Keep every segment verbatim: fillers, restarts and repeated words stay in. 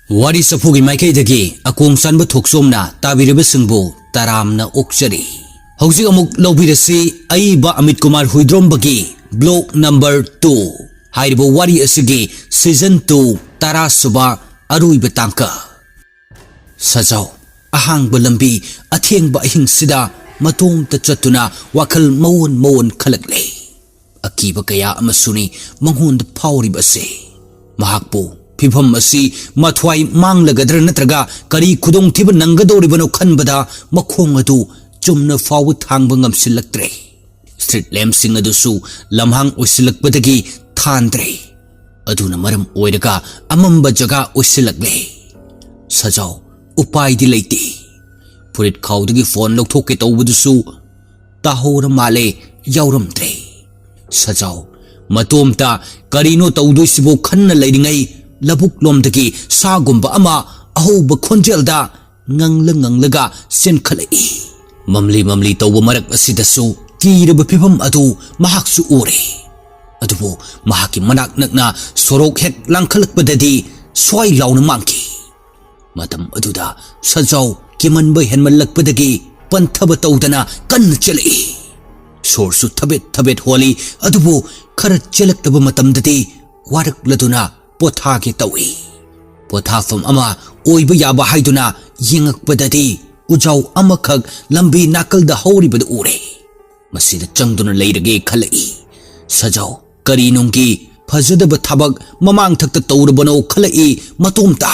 ꯋꯥꯔꯤ ꯆꯐꯨꯒꯤ ꯃꯥꯏꯀꯩꯗꯒꯤ ꯑꯀꯣꯡ ꯆꯥꯟꯕ ꯊꯣꯛꯆꯣꯝꯅ ꯇꯥꯕꯤꯔꯤꯕꯁꯤꯡꯕꯨ ꯇꯔꯥꯝꯅ ꯑꯣꯛꯆꯔꯤ꯫ ꯍꯧꯖꯤꯛ ꯑꯃꯨꯛ ꯂꯧꯕꯤꯔꯁꯤ ꯑꯏꯕ ꯑꯃꯤꯠ ꯀꯨꯃꯥꯔ ꯍꯨꯏꯗ꯭ꯔꯣꯝꯕꯒꯤ ꯕ꯭ꯂꯣꯛ ꯅꯝꯕꯔ ꯇꯨ ꯍꯥꯏꯔꯤꯕ ꯋꯥꯔꯤ ꯑꯁꯤꯒꯤ ꯁꯤꯖꯟ ꯇꯨ ꯇꯔꯥ ꯁꯨꯕ ꯑꯔꯣꯏꯕ ꯇꯥꯡꯀꯛ꯫ ꯁꯖꯥꯎ ꯑꯍꯥꯡꯕ ꯂꯝꯕꯤ ꯑꯊꯦꯡꯕ ꯑꯍꯤꯡꯁꯤꯗ ꯃꯇꯣꯝꯇ ꯆꯠꯇꯨꯅ ꯋꯥꯈꯜ ꯃꯑꯣꯟ ꯃꯑꯣꯟ ꯈꯜꯂꯛꯂꯦ꯫ ꯑꯀꯤꯕ ꯀꯌꯥ ꯑꯃꯁꯨꯅꯤ ꯃꯉꯣꯟꯗ ꯐꯥꯎꯔꯤꯕ ꯑꯁꯤ꯫ ꯃꯍꯥꯛꯄꯨ ꯐꯤꯚꯝ ꯑꯁꯤ ꯃꯊ꯭ꯋꯥꯏ ꯃꯥꯡꯂꯒꯗ꯭ꯔꯥ ꯅꯠꯇ꯭ꯔꯒ ꯀꯔꯤ ꯈꯨꯗꯣꯡꯊꯤꯕ ꯅꯪꯒꯗꯧꯔꯤꯕꯅꯣ ꯈꯟꯕꯗ ꯃꯈꯣꯡ ꯑꯗꯨ ꯆꯨꯝꯅ ꯐꯥꯎꯕ ꯊꯥꯡꯕ ꯉꯝꯁꯤꯜꯂꯛꯇ꯭ꯔꯦ꯫ ꯁ꯭ꯇ꯭ꯔꯤꯠ ꯂꯦꯝꯞꯁꯤꯡ ꯑꯗꯨꯁꯨ ꯂꯝꯍꯥꯡ ꯑꯣꯏꯁꯤꯜꯂꯛꯄꯗꯒꯤ ꯊꯥꯟꯗ꯭ꯔꯦ꯫ ꯑꯗꯨꯅ ꯃꯔꯝ ꯑꯣꯏꯔꯒ ꯑꯃꯝꯕ ꯖꯒꯥ ꯑꯣꯏꯁꯤꯜꯂꯛꯂꯦ꯫ ꯁꯖꯥꯎ ꯎꯄꯥꯏꯗꯤ ꯂꯩꯇꯦ꯫ ꯐꯨꯔꯤꯠ ꯈꯥꯎꯗꯒꯤ ꯐꯣꯟ ꯂꯧꯊꯣꯛꯀꯦ ꯇꯧꯕꯗꯨꯁꯨ ꯇꯥꯍꯧꯔ ꯃꯥꯜꯂꯦ, ꯌꯥꯎꯔꯝꯗ꯭ꯔꯦ꯫ ꯁꯖꯥꯎ ꯃꯇꯣꯝꯇ ꯀꯔꯤꯅꯣ ꯇꯧꯗꯣꯏꯁꯤꯕꯣ ꯈꯟꯅ ꯂꯩꯔꯤꯉꯩ ꯂꯧꯕꯨꯛ ꯂꯣꯝꯗꯒꯤ ꯁꯥꯒꯨꯝꯕ ꯑꯃ ꯑꯍꯧꯕ ꯈꯣꯟꯖꯦꯜꯗ ꯉꯪꯂ ꯉꯪꯂꯒ ꯆꯦꯟꯈꯠꯂꯛꯏ꯫ ꯃꯝꯂꯤ ꯃꯝꯂꯤ ꯇꯧꯕ ꯃꯔꯛ ꯑꯁꯤꯗꯁꯨ ꯀꯤꯔꯕ ꯐꯤꯚꯝ ꯑꯗꯨ ꯃꯍꯥꯛꯁꯨ ꯎꯔꯦ꯫ ꯑꯗꯨꯕꯨ ꯃꯍꯥꯛꯀꯤ ꯃꯅꯥꯛ ꯅꯛꯅ ꯁꯣꯔꯣꯛ ꯍꯦꯛ ꯂꯥꯟꯈꯠꯂꯛꯄꯗꯗꯤ ꯁ꯭ꯋꯥꯏ ꯂꯥꯎꯅ ꯃꯥꯡꯈꯤ꯫ ꯃꯇꯝ ꯑꯗꯨꯗ ꯁꯖꯥꯎ ꯀꯤꯃꯟꯕ ꯍꯦꯟꯃꯜꯂꯛꯄꯗꯒꯤ ꯄꯟꯊꯕ ꯇꯧꯗꯅ ꯀꯟꯅ ꯆꯦꯜꯂꯛꯏ꯫ ꯁꯣꯔꯁꯨ ꯊꯕꯦꯠ ꯊꯕꯦꯠ ꯍꯣꯜꯂꯤ, ꯑꯗꯨꯕꯨ ꯈꯔ ꯆꯦꯜꯂꯛꯂꯕ ꯃꯇꯝꯗꯗꯤ ꯋꯥꯔꯛꯂꯗꯨꯅ ꯄꯣꯊꯥꯒꯦ ꯇꯧꯏ꯫ ꯄꯣꯊꯥꯐꯝ ꯑꯃ ꯑꯣꯏꯕ ꯌꯥꯕ ꯍꯥꯏꯗꯨꯅ ꯌꯦꯡꯉꯛꯄꯗꯗꯤ ꯎꯖꯥꯎ ꯑꯃꯈꯛ ꯂꯝꯕꯤ ꯅꯥꯀꯜꯗ ꯍꯧꯔꯤꯕꯗꯨ ꯎꯔꯦ꯫ ꯃꯁꯤꯗ ꯆꯪꯗꯨꯅ ꯂꯩꯔꯒꯦ ꯈꯜꯂꯛꯏ꯫ ꯁꯖꯥꯎ ꯀꯔꯤ ꯅꯨꯡꯒꯤ ꯐꯖꯗꯕ ꯊꯕꯛ ꯃꯃꯥꯡ ꯊꯛꯇ ꯇꯧꯔꯕꯅꯣ ꯈꯜꯂꯛꯏ ꯃꯇꯣꯝꯇ꯫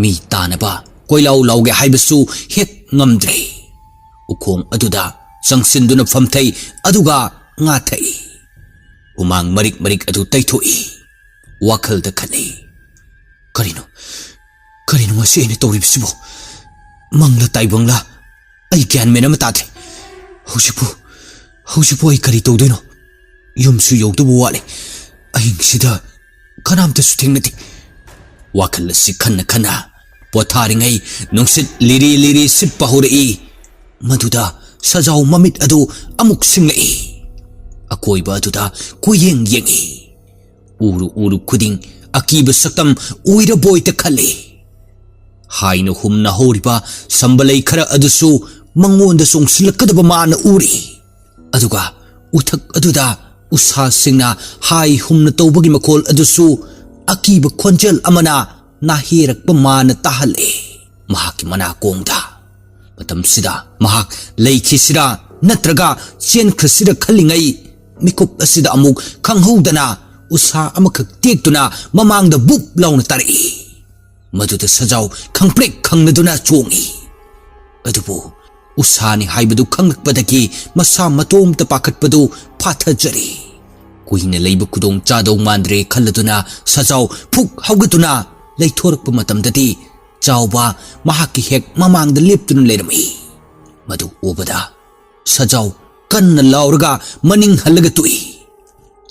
ꯃꯤ ꯇꯥꯅꯕ ꯀꯣꯏꯂꯥꯎ ꯂꯥꯎꯒꯦ ꯍꯥꯏꯕꯁꯨ ꯍꯦꯛ ꯉꯝꯗ꯭ꯔꯦ꯫ ꯎꯈꯣꯡ ꯑꯗꯨꯗ ꯆꯪꯁꯤꯟꯗꯨꯅ ꯐꯝꯊꯩ, ꯑꯗꯨꯒ ꯉꯥꯊꯩ꯫ ꯍꯨꯃꯥꯡ ꯃꯔꯤꯛ ꯃꯔꯤꯛ ꯑꯗꯨ ꯇꯩꯊꯣꯛꯏ꯫ ꯋꯥꯈꯜꯗ ꯈꯜꯂꯤ, "ꯀꯔꯤꯅꯣ, ꯀꯔꯤꯅꯣ ꯉꯁꯤ ꯑꯩꯅ ꯇꯧꯔꯤꯕꯁꯤꯕꯨ? ꯃꯪꯂꯥ ꯇꯥꯏꯕꯪꯂꯥ? ꯑꯩ ꯒ꯭ꯌꯥꯟ ꯃꯦꯟ ꯑꯃ ꯇꯥꯗ꯭ꯔꯦ꯫ ꯍꯧꯖꯤꯛꯄꯨ, ꯍꯧꯖꯤꯛꯄꯨ ꯑꯩ ꯀꯔꯤ ꯇꯧꯗꯣꯏꯅꯣ? ꯌꯨꯝꯁꯨ ꯌꯧꯗꯕ ꯋꯥꯠꯂꯤ꯫ ꯑꯍꯤꯡꯁꯤꯗ ꯀꯅꯥꯝꯇꯁꯨ ꯊꯦꯡꯅꯗꯦ꯫" ꯋꯥꯈꯜ ꯑꯁꯤ ꯈꯟꯅ ꯈꯟꯅ ꯄꯣꯊꯥꯔꯤꯉꯩ ꯅꯨꯡꯁꯤꯠ ꯂꯤꯔꯤ ꯂꯤꯔꯤ ꯁꯤꯠꯄ ꯍꯧꯔꯛꯏ꯫ ꯃꯗꯨꯗ ꯁꯖꯥꯎ ꯃꯃꯤꯠ ꯑꯗꯨ ꯑꯃꯨꯛ ꯁꯤꯡꯂꯛꯏ꯫ ꯑꯀꯣꯏꯕ ꯑꯗꯨꯗ ꯀꯣꯏꯌꯦꯡ ꯌꯦꯡꯏ꯫ ꯎꯔꯨ ꯎꯔꯨ ꯈꯨꯗꯤꯡ ꯑꯀꯤꯕ ꯁꯛꯇꯝ ꯑꯣꯏꯔꯕꯣꯏꯇ ꯈꯜꯂꯤ꯫ ꯍꯥꯏꯅ ꯍꯨꯝꯅ ꯍꯧꯔꯤꯕ ꯁꯝꯕꯂꯩ ꯈꯔ ꯑꯗꯨꯁꯨ ꯃꯉꯣꯟꯗ ꯆꯣꯡꯁꯤꯜꯂꯛꯀꯗꯕ ꯃꯥꯅ ꯎꯔꯤ꯫ ꯑꯗꯨꯒ ꯎꯊꯛ ꯑꯗꯨꯗ ꯎꯁꯥꯁꯤꯡꯅ ꯍꯥꯏ ꯍꯨꯝꯅ ꯇꯧꯕꯒꯤ ꯃꯈꯣꯜ ꯑꯗꯨꯁꯨ ꯑꯀꯤꯕ ꯈꯣꯟꯖꯦꯜ ꯑꯃꯅ ꯅꯥꯍꯦꯔꯛꯄ ꯃꯥꯅ ꯇꯥꯍꯜꯂꯦ꯫ ꯃꯍꯥꯛꯀꯤ ꯃꯅꯥꯀꯣꯡꯗ꯫ ꯃꯇꯝꯁꯤꯗ ꯃꯍꯥꯛ ꯂꯩꯈꯤꯁꯤꯔꯥ ꯅꯠꯇ꯭ꯔꯒ ꯆꯦꯟꯈ꯭ꯔꯁꯤꯔꯥ ꯈꯜꯂꯤꯉꯩ, ꯃꯤꯀꯨꯞ ꯑꯁꯤꯗ ꯑꯃꯨꯛ ꯈꯪꯍꯧꯗꯅ ꯎꯁꯥ ꯑꯃꯈꯛ ꯇꯦꯛꯇꯨꯅ ꯃꯃꯥꯡꯗ ꯕꯨꯞ ꯂꯥꯎꯅ ꯇꯥꯔꯛꯏ꯫ ꯃꯗꯨꯗ ꯁꯖꯥꯎ ꯈꯪꯄ꯭ꯔꯦꯛ ꯈꯪꯅꯗꯨꯅ ꯆꯣꯡꯏ꯫ ꯑꯗꯨꯕꯨ ꯎꯁꯥꯅꯤ ꯍꯥꯏꯕꯗꯨ ꯈꯪꯂꯛꯄꯗꯒꯤ ꯃꯁꯥ ꯃꯇꯣꯝꯇ ꯄꯥꯈꯠꯄꯗꯨ ꯐꯥꯊꯖꯔꯦ꯫ ꯀꯨꯏꯅ ꯂꯩꯕ ꯈꯨꯗꯣꯡ ꯆꯥꯗꯧ ꯃꯥꯟꯗ꯭ꯔꯦ ꯈꯜꯂꯗꯨꯅ ꯁꯖꯥꯎ ꯐꯨꯛ ꯍꯧꯒꯠꯇꯨꯅ ꯂꯩꯊꯣꯔꯛꯄ ꯃꯇꯝꯗꯗꯤ ꯆꯥꯎꯕ ꯃꯍꯥꯛꯀꯤ ꯍꯦꯛ ꯃꯃꯥꯡꯗ ꯂꯦꯞꯇꯨꯅ ꯂꯩꯔꯝꯃꯤ꯫ ꯃꯗꯨ ꯎꯕꯗ ꯁꯖꯥꯎ ꯀꯟꯅ ꯂꯥꯎꯔꯒ ꯃꯅꯤꯡ ꯍꯜꯂꯒ ꯇꯣꯛꯏ꯫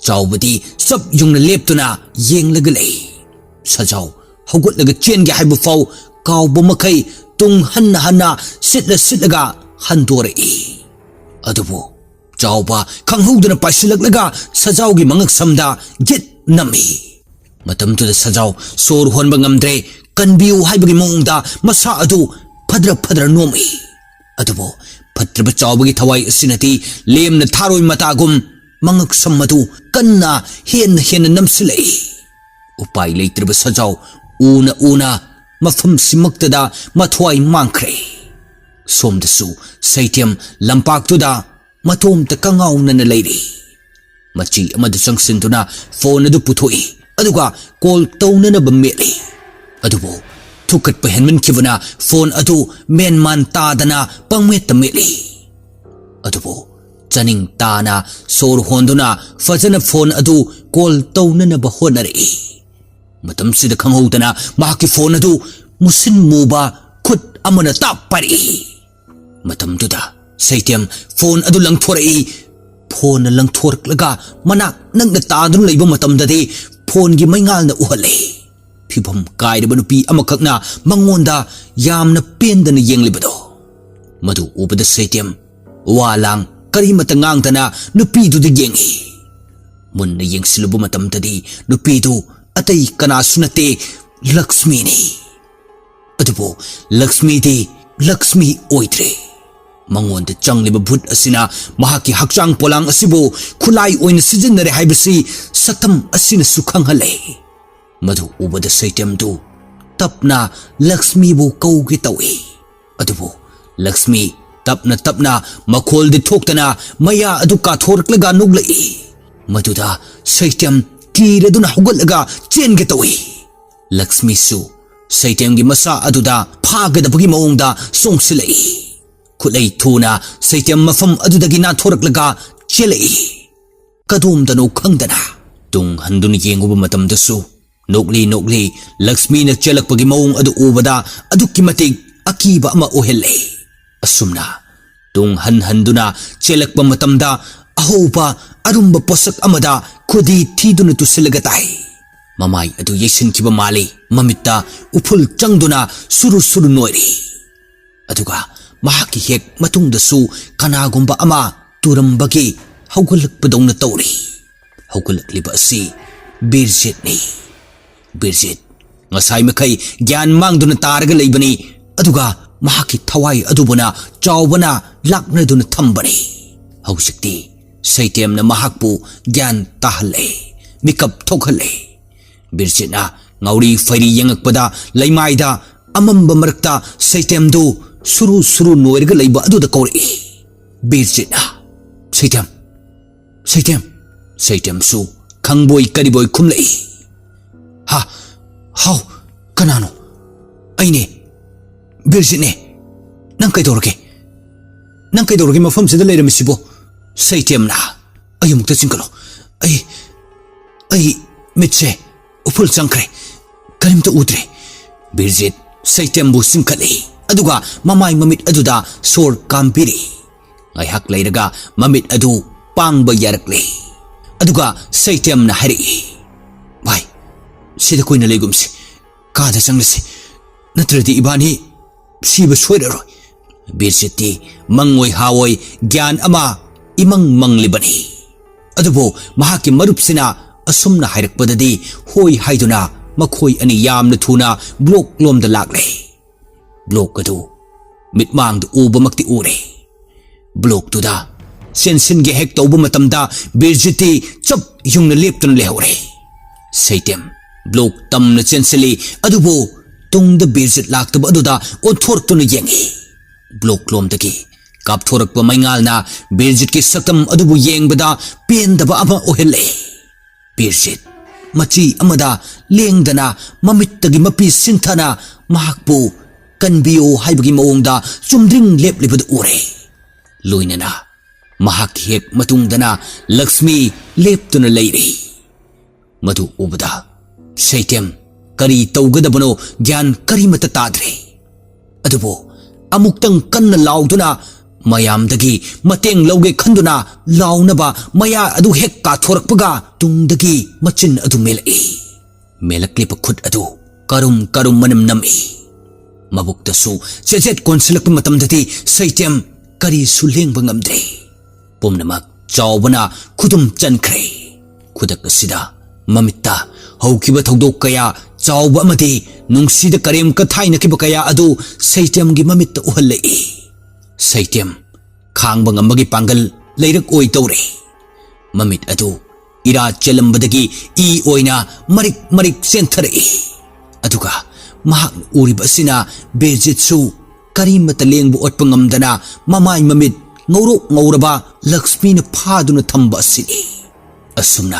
ꯆꯥꯎꯕꯗꯤ ꯆꯞ ꯌꯨꯡꯅ ꯂꯦꯞꯇꯨꯅ ꯌꯦꯡꯂꯒ ꯂꯩ꯫ ꯁꯖꯥꯎ ꯍꯧꯒꯠꯂꯒ ꯆꯦꯟꯒꯦ ꯍꯥꯏꯕ ꯐꯥꯎ ꯀꯥꯎꯕ ꯃꯈꯩ ꯇꯨꯡ ꯍꯟꯅ ꯍꯟꯅ ꯁꯤꯠꯂ ꯁꯤꯠꯂꯒ ꯍꯟꯗꯣꯔꯛꯏ꯫ ꯑꯗꯨꯕꯨ ꯆꯥꯎꯕ ꯈꯪꯍꯧꯗꯅ ꯄꯥꯏꯁꯤꯜꯂꯛꯂꯒ ꯁꯖꯥꯎꯒꯤ ꯃꯉꯛꯁꯝꯗ ꯒꯤꯠ ꯅꯝꯃꯤ꯫ ꯃꯇꯝꯗꯨꯗ ꯁꯖꯥꯎ ꯁꯣꯔ ꯍꯣꯟꯕ ꯉꯝꯗ꯭ꯔꯦ, ꯀꯟꯕꯤꯌꯨ ꯍꯥꯏꯕꯒꯤ ꯃꯑꯣꯡꯗ ꯃꯁꯥ ꯑꯗꯨ ꯐꯗ꯭ꯔ ꯐꯗ꯭ꯔ ꯅꯣꯝꯃꯤ꯫ ꯑꯗꯨꯕꯨ ꯐꯠꯇ꯭ꯔꯕ ꯆꯥꯎꯕꯒꯤ ꯊꯋꯥꯏ ꯑꯁꯤꯅꯗꯤ ꯂꯦꯝꯅ ꯊꯥꯔꯣꯏ ꯃꯇꯥꯒꯨꯝ ꯃꯉꯛꯁꯝ ꯑꯗꯨ ꯀꯟꯅ ꯍꯦꯟꯅ ꯍꯦꯟꯅ ꯅꯝꯁꯤꯜꯂꯛꯏ꯫ ꯎꯄꯥꯏ ꯂꯩꯇ꯭ꯔꯕ ꯁꯖꯥꯎ ꯎꯅ ꯎꯅ ꯃꯐꯝꯁꯤꯃꯛꯇꯗ ꯃꯊ꯭ꯋꯥꯏ ꯃꯥꯡꯈ꯭ꯔꯦ꯫ ꯁꯣꯝꯗꯁꯨ ꯁꯩꯇꯦꯝ ꯂꯝꯄꯥꯛꯇꯨꯗ ꯃꯇꯣꯝꯇ ꯀꯉꯥꯎꯅꯅ ꯂꯩꯔꯤ꯫ ꯃꯆꯤ ꯑꯃꯗ ꯆꯪꯁꯤꯟꯗꯨꯅ ꯐꯣꯟ ꯑꯗꯨ ꯄꯨꯊꯣꯛꯏ, ꯑꯗꯨꯒ ꯀꯣꯜ ꯇꯧꯅꯅꯕ ꯃꯦꯠꯂꯤ꯫ ꯑꯗꯨꯕꯨ ꯊꯨꯀꯠꯄ ꯍꯦꯟꯃꯟꯈꯤꯕꯅ ꯐꯣꯟ ꯑꯗꯨ ꯃꯦꯟꯃꯥꯟ ꯇꯥꯗꯅ ꯄꯪꯃꯦꯠꯇ ꯃꯦꯠꯂꯤ꯫ ꯑꯗꯨꯕꯨ ꯆꯥꯅꯤꯡ ꯇꯥꯅ ꯁꯣꯔ ꯍꯣꯟꯗꯨꯅ ꯐꯖꯅ ꯐꯣꯟ ꯑꯗꯨ ꯀꯣꯜ ꯇꯧꯅꯅꯕ ꯍꯣꯠꯅꯔꯛꯏ꯫ ꯃꯇꯝꯁꯤꯗ ꯈꯪꯍꯧꯗꯅ ꯃꯍꯥꯛꯀꯤ ꯐꯣꯟ ꯑꯗꯨ ꯃꯨꯁꯤꯟ ꯃꯨꯕ ꯈꯨꯠ ꯑꯃꯅ ꯇꯥꯞ ꯄꯥꯏꯔꯛꯏ꯫ ꯃꯇꯝꯗꯨꯗ ꯁꯩꯇꯦꯝ ꯐꯣꯟ ꯑꯗꯨ ꯂꯪꯊꯣꯔꯛꯏ꯫ ꯐꯣꯟꯅ ꯂꯪꯊꯣꯔꯛꯂꯒ ꯃꯅꯥꯛ ꯅꯛꯅ ꯇꯥꯗꯨꯅ ꯂꯩꯕ ꯃꯇꯝꯗꯗꯤ ꯐꯣꯟꯒꯤ ꯃꯩꯉꯥꯜꯅ ꯎꯍꯜꯂꯦ꯫ ꯐꯤꯕꯝ ꯀꯥꯏꯔꯕ ꯅꯨꯄꯤ ꯑꯃꯈꯛꯅ ꯃꯉꯣꯟꯗ ꯌꯥꯝꯅ ꯄꯦꯟꯗꯅ ꯌꯦꯡꯂꯤꯕꯗꯣ꯫ ꯃꯗꯨ ꯎꯕꯗ ꯁꯩꯇꯦꯝ ꯋꯥ ꯂꯥꯡ ꯀꯔꯤꯃꯠꯇ ꯉꯥꯡꯗꯅ ꯅꯨꯄꯤꯗꯨꯗ ꯌꯦꯡꯏ꯫ ꯃꯨꯟꯅ ꯌꯦꯡꯁꯤꯜꯂꯨꯕ ꯃꯇꯝꯗꯗꯤ ꯅꯨꯄꯤꯗꯨ ꯑꯇꯩ ꯀꯅꯥꯁꯨ ꯅꯠꯇꯦ, ꯂꯛꯁꯃꯤꯅꯤ꯫ ꯑꯗꯨꯕꯨ ꯂꯛꯁꯃꯤꯗꯤ ꯂꯛꯁꯃꯤ ꯑꯣꯏꯗ꯭ꯔꯦ꯫ ꯃꯉꯣꯟꯗ ꯆꯪꯂꯤꯕ ꯚꯨꯠ ꯑꯁꯤꯅ ꯃꯍꯥꯛꯀꯤ ꯍꯛꯆꯥꯡ ꯄꯣꯂꯥꯡ ꯑꯁꯤꯕꯨ ꯈꯨꯠꯂꯥꯏ ꯑꯣꯏꯅ ꯁꯤꯖꯤꯟꯅꯔꯦ ꯍꯥꯏꯕꯁꯤ ꯁꯛꯇꯝ ꯑꯁꯤꯅꯁꯨ ꯈꯪꯍꯜꯂꯦ꯫ ꯃꯗꯨ ꯎꯕꯗ ꯁꯩꯇꯦꯝꯗꯨ ꯇꯞꯅ ꯂꯛꯁꯃꯤꯕꯨ ꯀꯧꯒꯦ ꯇꯧꯏ꯫ ꯑꯗꯨꯕꯨ ꯂꯛꯁꯃꯤ ꯇꯞꯅ ꯇꯞꯅ ꯃꯈꯣꯜꯗꯤ ꯊꯣꯛꯇꯅ ꯃꯌꯥ ꯑꯗꯨ ꯀꯥꯊꯣꯔꯛꯂꯒ ꯅꯣꯛꯂꯛꯏ꯫ ꯃꯗꯨꯗ ꯁꯩꯇꯦꯝ ꯀꯤꯔꯗꯨꯅ ꯍꯧꯒꯠꯂꯒ ꯆꯦꯟꯒꯦ ꯇꯧꯏ꯫ ꯂꯛꯁꯃꯤꯁꯨ ꯁꯩꯇꯦꯝꯒꯤ ꯃꯁꯥ ꯑꯗꯨꯗ ꯐꯥꯒꯗꯕꯒꯤ ꯃꯑꯣꯡꯗ ꯆꯣꯡꯁꯤꯜꯂꯛꯏ꯫ ꯈꯨꯠꯂꯩ ꯊꯨꯅ ꯁꯩꯇꯦꯝ ꯃꯐꯝ ꯑꯗꯨꯗꯒꯤ ꯅꯥꯟꯊꯣꯔꯛꯂꯒ ꯆꯦꯜꯂꯛꯏ꯫ ꯀꯗꯣꯝꯗꯅꯣ ꯈꯪꯗꯅ ꯇꯨꯡ ꯍꯟꯗꯨꯅ ꯌꯦꯡꯉꯨꯕ ꯃꯇꯝꯗꯁꯨ ꯅꯣꯛꯂꯤ ꯅꯣꯛꯂꯤ ꯂꯛꯁꯃꯤꯅ ꯆꯦꯜꯂꯛꯄꯒꯤ ꯃꯑꯣꯡ ꯑꯗꯨ ꯎꯕꯗ ꯑꯗꯨꯛꯀꯤ ꯃꯇꯤꯛ ꯑꯀꯤꯕ ꯑꯃ ꯑꯣꯏꯍꯜꯂꯦ꯫ ꯑꯁꯨꯝꯅ ꯇꯨꯡ ꯍꯟ ꯍꯟꯗꯨꯅ ꯆꯦꯜꯂꯛꯄ ꯃꯇꯝꯗ ꯑꯍꯧꯕ ꯑꯔꯨꯝꯕ ꯄꯣꯠꯁꯛ ꯑꯃꯗ ꯈꯨꯗꯤ ꯊꯤꯗꯨꯅ ꯇꯨꯁꯤꯜꯂꯒ ꯇꯥꯏ꯫ ꯃꯃꯥꯏ ꯑꯗꯨ ꯌꯩꯁꯤꯟꯈꯤꯕ ꯃꯥꯜꯂꯤ꯫ ꯃꯃꯤꯠꯇ ꯎꯐꯨꯜ ꯆꯪꯗꯨꯅ ꯁꯨꯔꯨ ꯁꯨꯔꯨ ꯅꯣꯏꯔꯤ꯫ ꯑꯗꯨꯒ ꯃꯍꯥꯛꯀꯤ ꯍꯦꯛ ꯃꯇꯨꯡꯗꯁꯨ ꯀꯅꯥꯒꯨꯝꯕ ꯑꯃ ꯇꯨꯔꯝꯕꯒꯤ ꯍꯧꯒꯠꯂꯛꯄꯗꯧꯅ ꯇꯧꯔꯤ꯫ ꯍꯧꯒꯠꯂꯛꯂꯤꯕ ꯑꯁꯤ ꯕꯤꯔꯖꯤꯠꯅꯤ꯫ ꯕꯤꯔꯖꯤꯠ ꯉꯁꯥꯏ ꯃꯈꯩ ꯒ꯭ꯌꯥꯟ ꯃꯥꯡꯗꯨꯅ ꯇꯥꯔꯒ ꯂꯩꯕꯅꯤ, ꯑꯗꯨꯒ ꯃꯍꯥꯛꯀꯤ ꯊꯋꯥꯏ ꯑꯗꯨꯕꯨꯅ ꯆꯥꯎꯕꯅ ꯂꯥꯛꯅꯗꯨꯅ ꯊꯝꯕꯅꯤ꯫ ꯍꯧꯖꯤꯛꯇꯤ ꯁꯩꯇꯦꯝꯅ ꯃꯍꯥꯛꯄꯨ ꯒ꯭ꯌꯥꯟ ꯇꯥꯍꯜꯂꯦ, ꯃꯤꯀꯞ ꯊꯣꯛꯍꯜꯂꯦ꯫ ꯕꯤꯔꯖꯤꯠꯅ ꯉꯥꯎꯔꯤ ꯐꯩꯔꯤ ꯌꯦꯡꯉꯛꯄꯗ ꯂꯩꯃꯥꯏꯗ ꯑꯃꯝꯕ ꯃꯔꯛꯇ ꯁꯩꯇꯦꯝꯗꯨ ꯁꯨꯔꯨ ꯁꯨꯔꯨ ꯅꯣꯏꯔꯒ ꯂꯩꯕ ꯑꯗꯨꯗ ꯀꯧꯔꯛꯏ꯫ ꯕꯤꯔꯖꯤꯠꯅ, "ꯁꯩꯇꯦꯝ, ꯁꯩꯇꯦꯝ!" ꯁꯩꯇꯦꯝꯁꯨ ꯈꯪꯕꯣꯏ ꯀꯔꯤꯕꯣꯏ ꯈꯨꯝꯂꯛꯏ꯫ "ꯍꯥ? ꯍꯥꯎ, ꯀꯅꯥꯅꯣ?" "ꯑꯩꯅꯦ, ꯕꯤꯔꯖꯤꯠꯅꯦ꯫ ꯅꯪ ꯀꯩꯗꯧꯔꯒꯦ? ꯅꯪ ꯀꯩꯗꯧꯔꯒꯦ ꯃꯐꯝꯁꯤꯗ ꯂꯩꯔꯝꯃꯤꯁꯤꯕꯣ?" ꯁꯩꯇꯦꯝꯅ, "ꯑꯩ ꯑꯃꯨꯛꯇ ꯆꯤꯡꯈꯠꯂꯣ꯫ ꯑꯩ, ꯑꯩ ꯃꯤꯠꯁꯦ ꯎꯐꯨꯜ ꯆꯪꯈ꯭ꯔꯦ꯫ ꯀꯔꯤꯝꯇ ꯎꯗ꯭ꯔꯦ꯫" ꯕꯤꯔꯖꯤꯠ ꯁꯩꯇꯦꯝꯕꯨ ꯆꯤꯡꯈꯠꯂꯤ, ꯑꯗꯨꯒ ꯃꯃꯥꯏ ꯃꯃꯤꯠ ꯑꯗꯨꯗ ꯁꯣꯔ ꯀꯥꯝꯕꯤꯔꯤ꯫ ꯉꯥꯏꯍꯥꯛ ꯂꯩꯔꯒ ꯃꯃꯤꯠ ꯑꯗꯨ ꯄꯥꯡꯕ ꯌꯥꯔꯛꯂꯦ꯫ ꯑꯗꯨꯒ ꯁꯩꯇꯦꯝꯅ ꯍꯥꯏꯔꯛꯏ, "ꯚꯥꯏ, ꯁꯤꯗ ꯀꯨꯏꯅ ꯂꯩꯒꯨꯝꯁꯤ꯫ ꯀꯥꯗ ꯆꯪꯂꯁꯤ꯫ ꯅꯠꯇ꯭ꯔꯗꯤ ꯏꯕꯥꯅꯤ ꯁꯤꯕ ꯁꯣꯏꯔꯔꯣꯏ꯫" ꯕꯤꯔꯖꯤꯠꯇꯤ ꯃꯪꯑꯣꯏ ꯍꯥꯑꯣꯏ ꯒ꯭ꯌꯥꯟ ꯑꯃ ꯏꯃꯪ ꯃꯪꯂꯤꯕꯅꯤ꯫ ꯑꯗꯨꯕꯨ ꯃꯍꯥꯛꯀꯤ ꯃꯔꯨꯞꯁꯤꯅ ꯑꯁꯨꯝꯅ ꯍꯥꯏꯔꯛꯄꯗꯗꯤ ꯍꯣꯏ ꯍꯥꯏꯗꯨꯅ ꯃꯈꯣꯏ ꯑꯅꯤ ꯌꯥꯝꯅ ꯊꯨꯅ ꯕ꯭ꯂꯣꯛ ꯂꯣꯝꯗ ꯂꯥꯛꯂꯦ꯫ ꯕ꯭ꯂꯣꯛ ꯑꯗꯨ ꯃꯤꯠꯃꯥꯡꯗ ꯎꯕꯃꯛꯇꯤ ꯎꯔꯦ꯫ ꯕ꯭ꯂꯣꯛꯇꯨꯗ ꯆꯦꯟꯁꯤꯟꯒꯦ ꯍꯦꯛ ꯇꯧꯕ ꯃꯇꯝꯗ ꯕꯤꯔꯖꯤꯠꯇꯤ ꯆꯞ ꯌꯨꯡꯅ ꯂꯦꯞꯇꯨꯅ ꯂꯩꯍꯧꯔꯦ꯫ ꯁꯩꯇꯦꯝ ꯕ꯭ꯂꯣꯛ ꯇꯝꯅ ꯆꯦꯟꯁꯤꯜꯂꯤ, ꯑꯗꯨꯕꯨ ꯇꯨꯡꯗ ꯕꯤꯔꯖꯤꯠ ꯂꯥꯛꯇꯕ ꯑꯗꯨꯗ ꯑꯣꯟꯊꯣꯔꯛꯇꯨꯅ ꯌꯦꯡꯉꯤ꯫ ꯕ꯭ꯂꯣꯛ ꯂꯣꯝꯗꯒꯤ ꯀꯥꯞꯊꯣꯔꯛꯄ ꯃꯩꯉꯥꯜꯅ ꯕꯤꯔꯖꯤꯠꯀꯤ ꯁꯛꯇꯝ ꯑꯗꯨꯕꯨ ꯌꯦꯡꯕꯗ ꯄꯦꯟꯗꯕ ꯑꯃ ꯑꯣꯏꯍꯜꯂꯦ꯫ ꯕꯤꯔꯖꯤꯠ ꯃꯆꯤ ꯑꯃꯗ ꯂꯦꯡꯗꯅ ꯃꯃꯤꯠꯇꯒꯤ ꯃꯄꯤ ꯁꯤꯟꯊꯅ ꯃꯍꯥꯛꯄꯨ ꯀꯟꯕꯤꯌꯨ ꯍꯥꯏꯕꯒꯤ ꯃꯑꯣꯡꯗ ꯆꯨꯝꯗ꯭ꯔꯤꯡ ꯂꯦꯞꯂꯤꯕꯗꯨ ꯎꯔꯦ꯫ ꯂꯣꯏꯅꯅ ꯃꯍꯥꯛꯀꯤ ꯍꯦꯛ ꯃꯇꯨꯡꯗꯅ ꯂꯛꯁꯃꯤ ꯂꯦꯞꯇꯨꯅ ꯂꯩꯔꯤ꯫ ꯃꯗꯨ ꯎꯕꯗ ꯁꯩꯇꯦꯝ ꯀꯔꯤ ꯇꯧꯒꯗꯕꯅꯣ ꯒ꯭ꯌꯥꯟ ꯀꯔꯤꯃꯠꯇ ꯇꯥꯗ꯭ꯔꯦ꯫ ꯑꯗꯨꯕꯨ ꯑꯃꯨꯛꯇꯪ ꯀꯟꯅ ꯂꯥꯎꯗꯨꯅ ꯃꯌꯥꯝꯗꯒꯤ ꯃꯇꯦꯡ ꯂꯧꯒꯦ ꯈꯟꯗꯨꯅ ꯂꯥꯎꯅꯕ ꯃꯌꯥ ꯑꯗꯨ ꯍꯦꯛ ꯀꯥꯊꯣꯔꯛꯄꯒ ꯇꯨꯡꯗꯒꯤ ꯃꯆꯤꯟ ꯑꯗꯨ ꯃꯦꯜꯂꯛꯏ꯫ ꯃꯦꯜꯂꯛꯂꯤꯕ ꯈꯨꯠ ꯑꯗꯨ ꯀꯔꯨꯝ ꯀꯔꯨꯝ ꯃꯅꯝ ꯅꯝꯃꯤ꯫ ꯃꯕꯨꯛꯇꯁꯨ ꯆꯦꯖꯦꯠ ꯀꯣꯟꯁꯤꯜꯂꯛꯄ ꯃꯇꯝꯗꯗꯤ ꯁꯩꯇꯦꯝ ꯀꯔꯤꯁꯨ ꯂꯦꯡꯕ ꯉꯝꯗ꯭ꯔꯦ꯫ ꯄꯨꯝꯅꯃꯛ ꯆꯥꯎꯕꯅ ꯈꯨꯗꯨꯝ ꯆꯟꯈ꯭ꯔꯦ꯫ ꯈꯨꯗꯛ ꯑꯁꯤꯗ ꯃꯃꯤꯠꯇ ꯍꯧꯈꯤꯕ ꯊꯧꯗꯣꯛ ꯀꯌꯥ ꯆꯥꯎꯕ ꯑꯃꯗꯤ ꯅꯨꯡꯁꯤꯗ ꯀꯔꯦꯝ ꯀꯊꯥꯏꯅꯈꯤꯕ ꯀꯌꯥ ꯑꯗꯨ ꯁꯩꯇꯦꯝꯒꯤ ꯃꯃꯤꯠꯇ ꯎꯍꯜꯂꯛꯏ꯫ ꯁꯩꯇꯦꯝ ꯈꯥꯡꯕ ꯉꯝꯕꯒꯤ ꯄꯥꯡꯒꯜ ꯂꯩꯔꯛꯑꯣꯏ ꯇꯧꯔꯦ꯫ ꯃꯃꯤꯠ ꯑꯗꯨ ꯏꯔꯥ ꯆꯦꯜꯂꯝꯕꯗꯒꯤ ꯏ ꯑꯣꯏꯅ ꯃꯔꯤꯛ ꯃꯔꯤꯛ ꯆꯦꯟꯊꯔꯛꯏ꯫ ꯑꯗꯨꯒ ꯃꯍꯥꯛꯅ ꯎꯔꯤꯕ ꯑꯁꯤꯅ ꯕꯤꯔꯖꯤꯠꯁꯨ ꯀꯔꯤꯃꯠꯇ ꯂꯦꯡꯕ ꯑꯣꯠꯄ ꯉꯝꯗꯅ ꯃꯃꯥꯏ ꯃꯃꯤꯠ ꯉꯧꯔꯣꯛ ꯉꯧꯔꯕ ꯂꯛꯁꯃꯤꯅ ꯐꯥꯗꯨꯅ ꯊꯝꯕ ꯑꯁꯤꯅꯤ꯫ ꯑꯁꯨꯝꯅ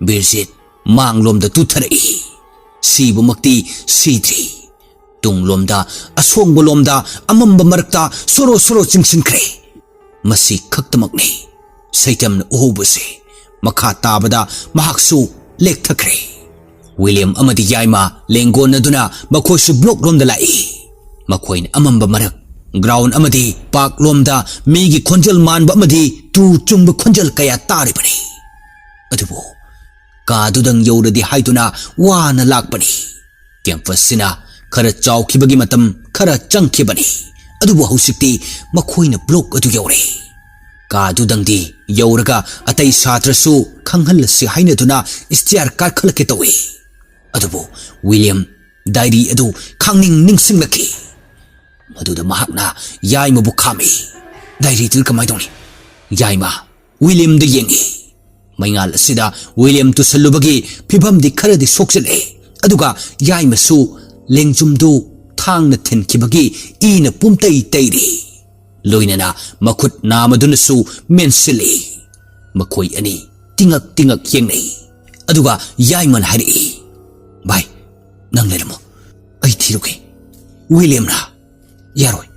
ꯕꯤꯔꯖꯤꯠ ꯃꯥꯡꯂꯣꯝꯗ ꯇꯨꯊꯔꯛꯏ꯫ ꯁꯤꯕꯃꯛꯇꯤ ꯁꯤꯗ꯭ꯔꯤ꯫ ꯇꯨꯡꯂꯣꯝꯗ, ꯑꯁꯣꯡꯕ ꯂꯣꯝꯗ, ꯑꯃꯝꯕ ꯃꯔꯛꯇ ꯁꯣꯔꯣ ꯁꯣꯔꯣ ꯆꯤꯡꯁꯤꯟꯈ꯭ꯔꯦ꯫ ꯃꯁꯤ ꯈꯛꯇꯃꯛꯅꯤ ꯁꯩꯇꯝꯅ ꯎꯍꯧꯕꯁꯦ꯫ ꯃꯈꯥ ꯇꯥꯕꯗ ꯃꯍꯥꯛꯁꯨ ꯂꯦꯛꯊꯈ꯭ꯔꯦ꯫ ꯋꯤꯂꯤꯌꯝ ꯑꯃꯗꯤ ꯌꯥꯏꯃ ꯂꯦꯡꯒꯣꯟꯅꯗꯨꯅ ꯃꯈꯣꯏꯁꯨ ꯕ꯭ꯂꯣꯛ ꯂꯣꯝꯗ ꯂꯥꯛꯏ꯫ ꯃꯈꯣꯏꯅ ꯑꯃꯝꯕ ꯃꯔꯛ, ꯒ꯭ꯔꯥꯎꯟ ꯑꯃꯗꯤ ꯄꯥꯔꯛ ꯂꯣꯝꯗ ꯃꯤꯒꯤ ꯈꯣꯟꯖꯦꯜ ꯃꯥꯟꯕ ꯑꯃꯗꯤ ꯇꯨ ꯆꯨꯡꯕ ꯈꯣꯟꯖꯦꯜ ꯀꯌꯥ ꯇꯥꯔꯤꯕꯅꯤ꯫ ꯑꯗꯨꯕꯨ ꯀꯥꯗꯨꯗꯪ ꯌꯧꯔꯗꯤ ꯍꯥꯏꯗꯨꯅ ꯋꯥꯅ ꯂꯥꯛꯄꯅꯤ꯫ ꯀꯦꯝꯄꯁꯁꯤꯅ ꯈꯔ ꯆꯥꯎꯈꯤꯕꯒꯤ ꯃꯇꯝ ꯈꯔ ꯆꯪꯈꯤꯕꯅꯤ꯫ ꯑꯗꯨꯕꯨ ꯍꯧꯖꯤꯛꯇꯤ ꯃꯈꯣꯏꯅ ꯕ꯭ꯂꯣꯛ ꯑꯗꯨ ꯌꯧꯔꯦ꯫ ꯀꯥꯗꯨꯗꯪꯗꯤ ꯌꯧꯔꯒ ꯑꯇꯩ ꯁꯥꯇ꯭ꯔꯁꯨ ꯈꯪꯍꯜꯂꯁꯤ ꯍꯥꯏꯅꯗꯨꯅ ꯁ꯭ꯇꯤꯌꯥꯔ ꯀꯥꯈꯠꯂꯛꯀꯦ ꯇꯧꯏ꯫ ꯑꯗꯨꯕꯨ ꯋꯤꯂꯤꯌꯝ ꯗꯥꯏꯔꯤ ꯑꯗꯨ ꯈꯪꯅꯤꯡ ꯅꯤꯡꯁꯤꯡꯂꯛꯈꯤ꯫ ꯃꯗꯨꯗ ꯃꯍꯥꯛꯅ ꯌꯥꯏꯃꯕꯨ ꯈꯥꯝꯃꯤ꯫ "ꯗꯥꯏꯔꯤꯗꯨ ꯀꯃꯥꯏ ꯇꯧꯅꯤ?" ꯌꯥꯏꯃ ꯋꯤꯂꯤꯌꯝꯗ ꯌꯦꯡꯉꯤ꯫ ꯃꯩꯉꯥꯜ ꯑꯁꯤꯗ ꯋꯤꯂꯤꯌꯝ ꯇꯨꯁꯜꯂꯨꯕꯒꯤ ꯐꯤꯚꯝꯗꯤ ꯈꯔꯗꯤ ꯁꯣꯛꯆꯤꯜꯂꯦ꯫ ꯑꯗꯨꯒ ꯌꯥꯏꯃꯁꯨ ꯂꯦꯡꯖꯨꯝꯗꯨ ꯊꯥꯡꯅ ꯊꯤꯟꯈꯤꯕꯒꯤ ꯏꯅ ꯄꯨꯝꯇꯩ ꯇꯩꯔꯤ꯫ ꯂꯣꯏꯅꯅ ꯃꯈꯨꯠ ꯅꯥꯃꯗꯨꯅꯁꯨ ꯃꯦꯟꯁꯤꯜꯂꯤ꯫ ꯃꯈꯣꯏ ꯑꯅꯤ ꯇꯤꯉꯛ ꯇꯤꯉꯛ ꯌꯦꯡꯅꯩ꯫ ꯑꯗꯨꯒ ꯌꯥꯏꯃꯅ ꯍꯥꯏꯔꯛꯏ, "ꯚꯥꯏ, ꯅꯪ ꯂꯩꯔꯝꯃꯣ꯫ ꯑꯩ ꯊꯤꯔꯨꯒꯦ꯫ ꯋꯤꯂꯤꯌꯝꯅ ꯌꯥꯔꯣꯏ꯫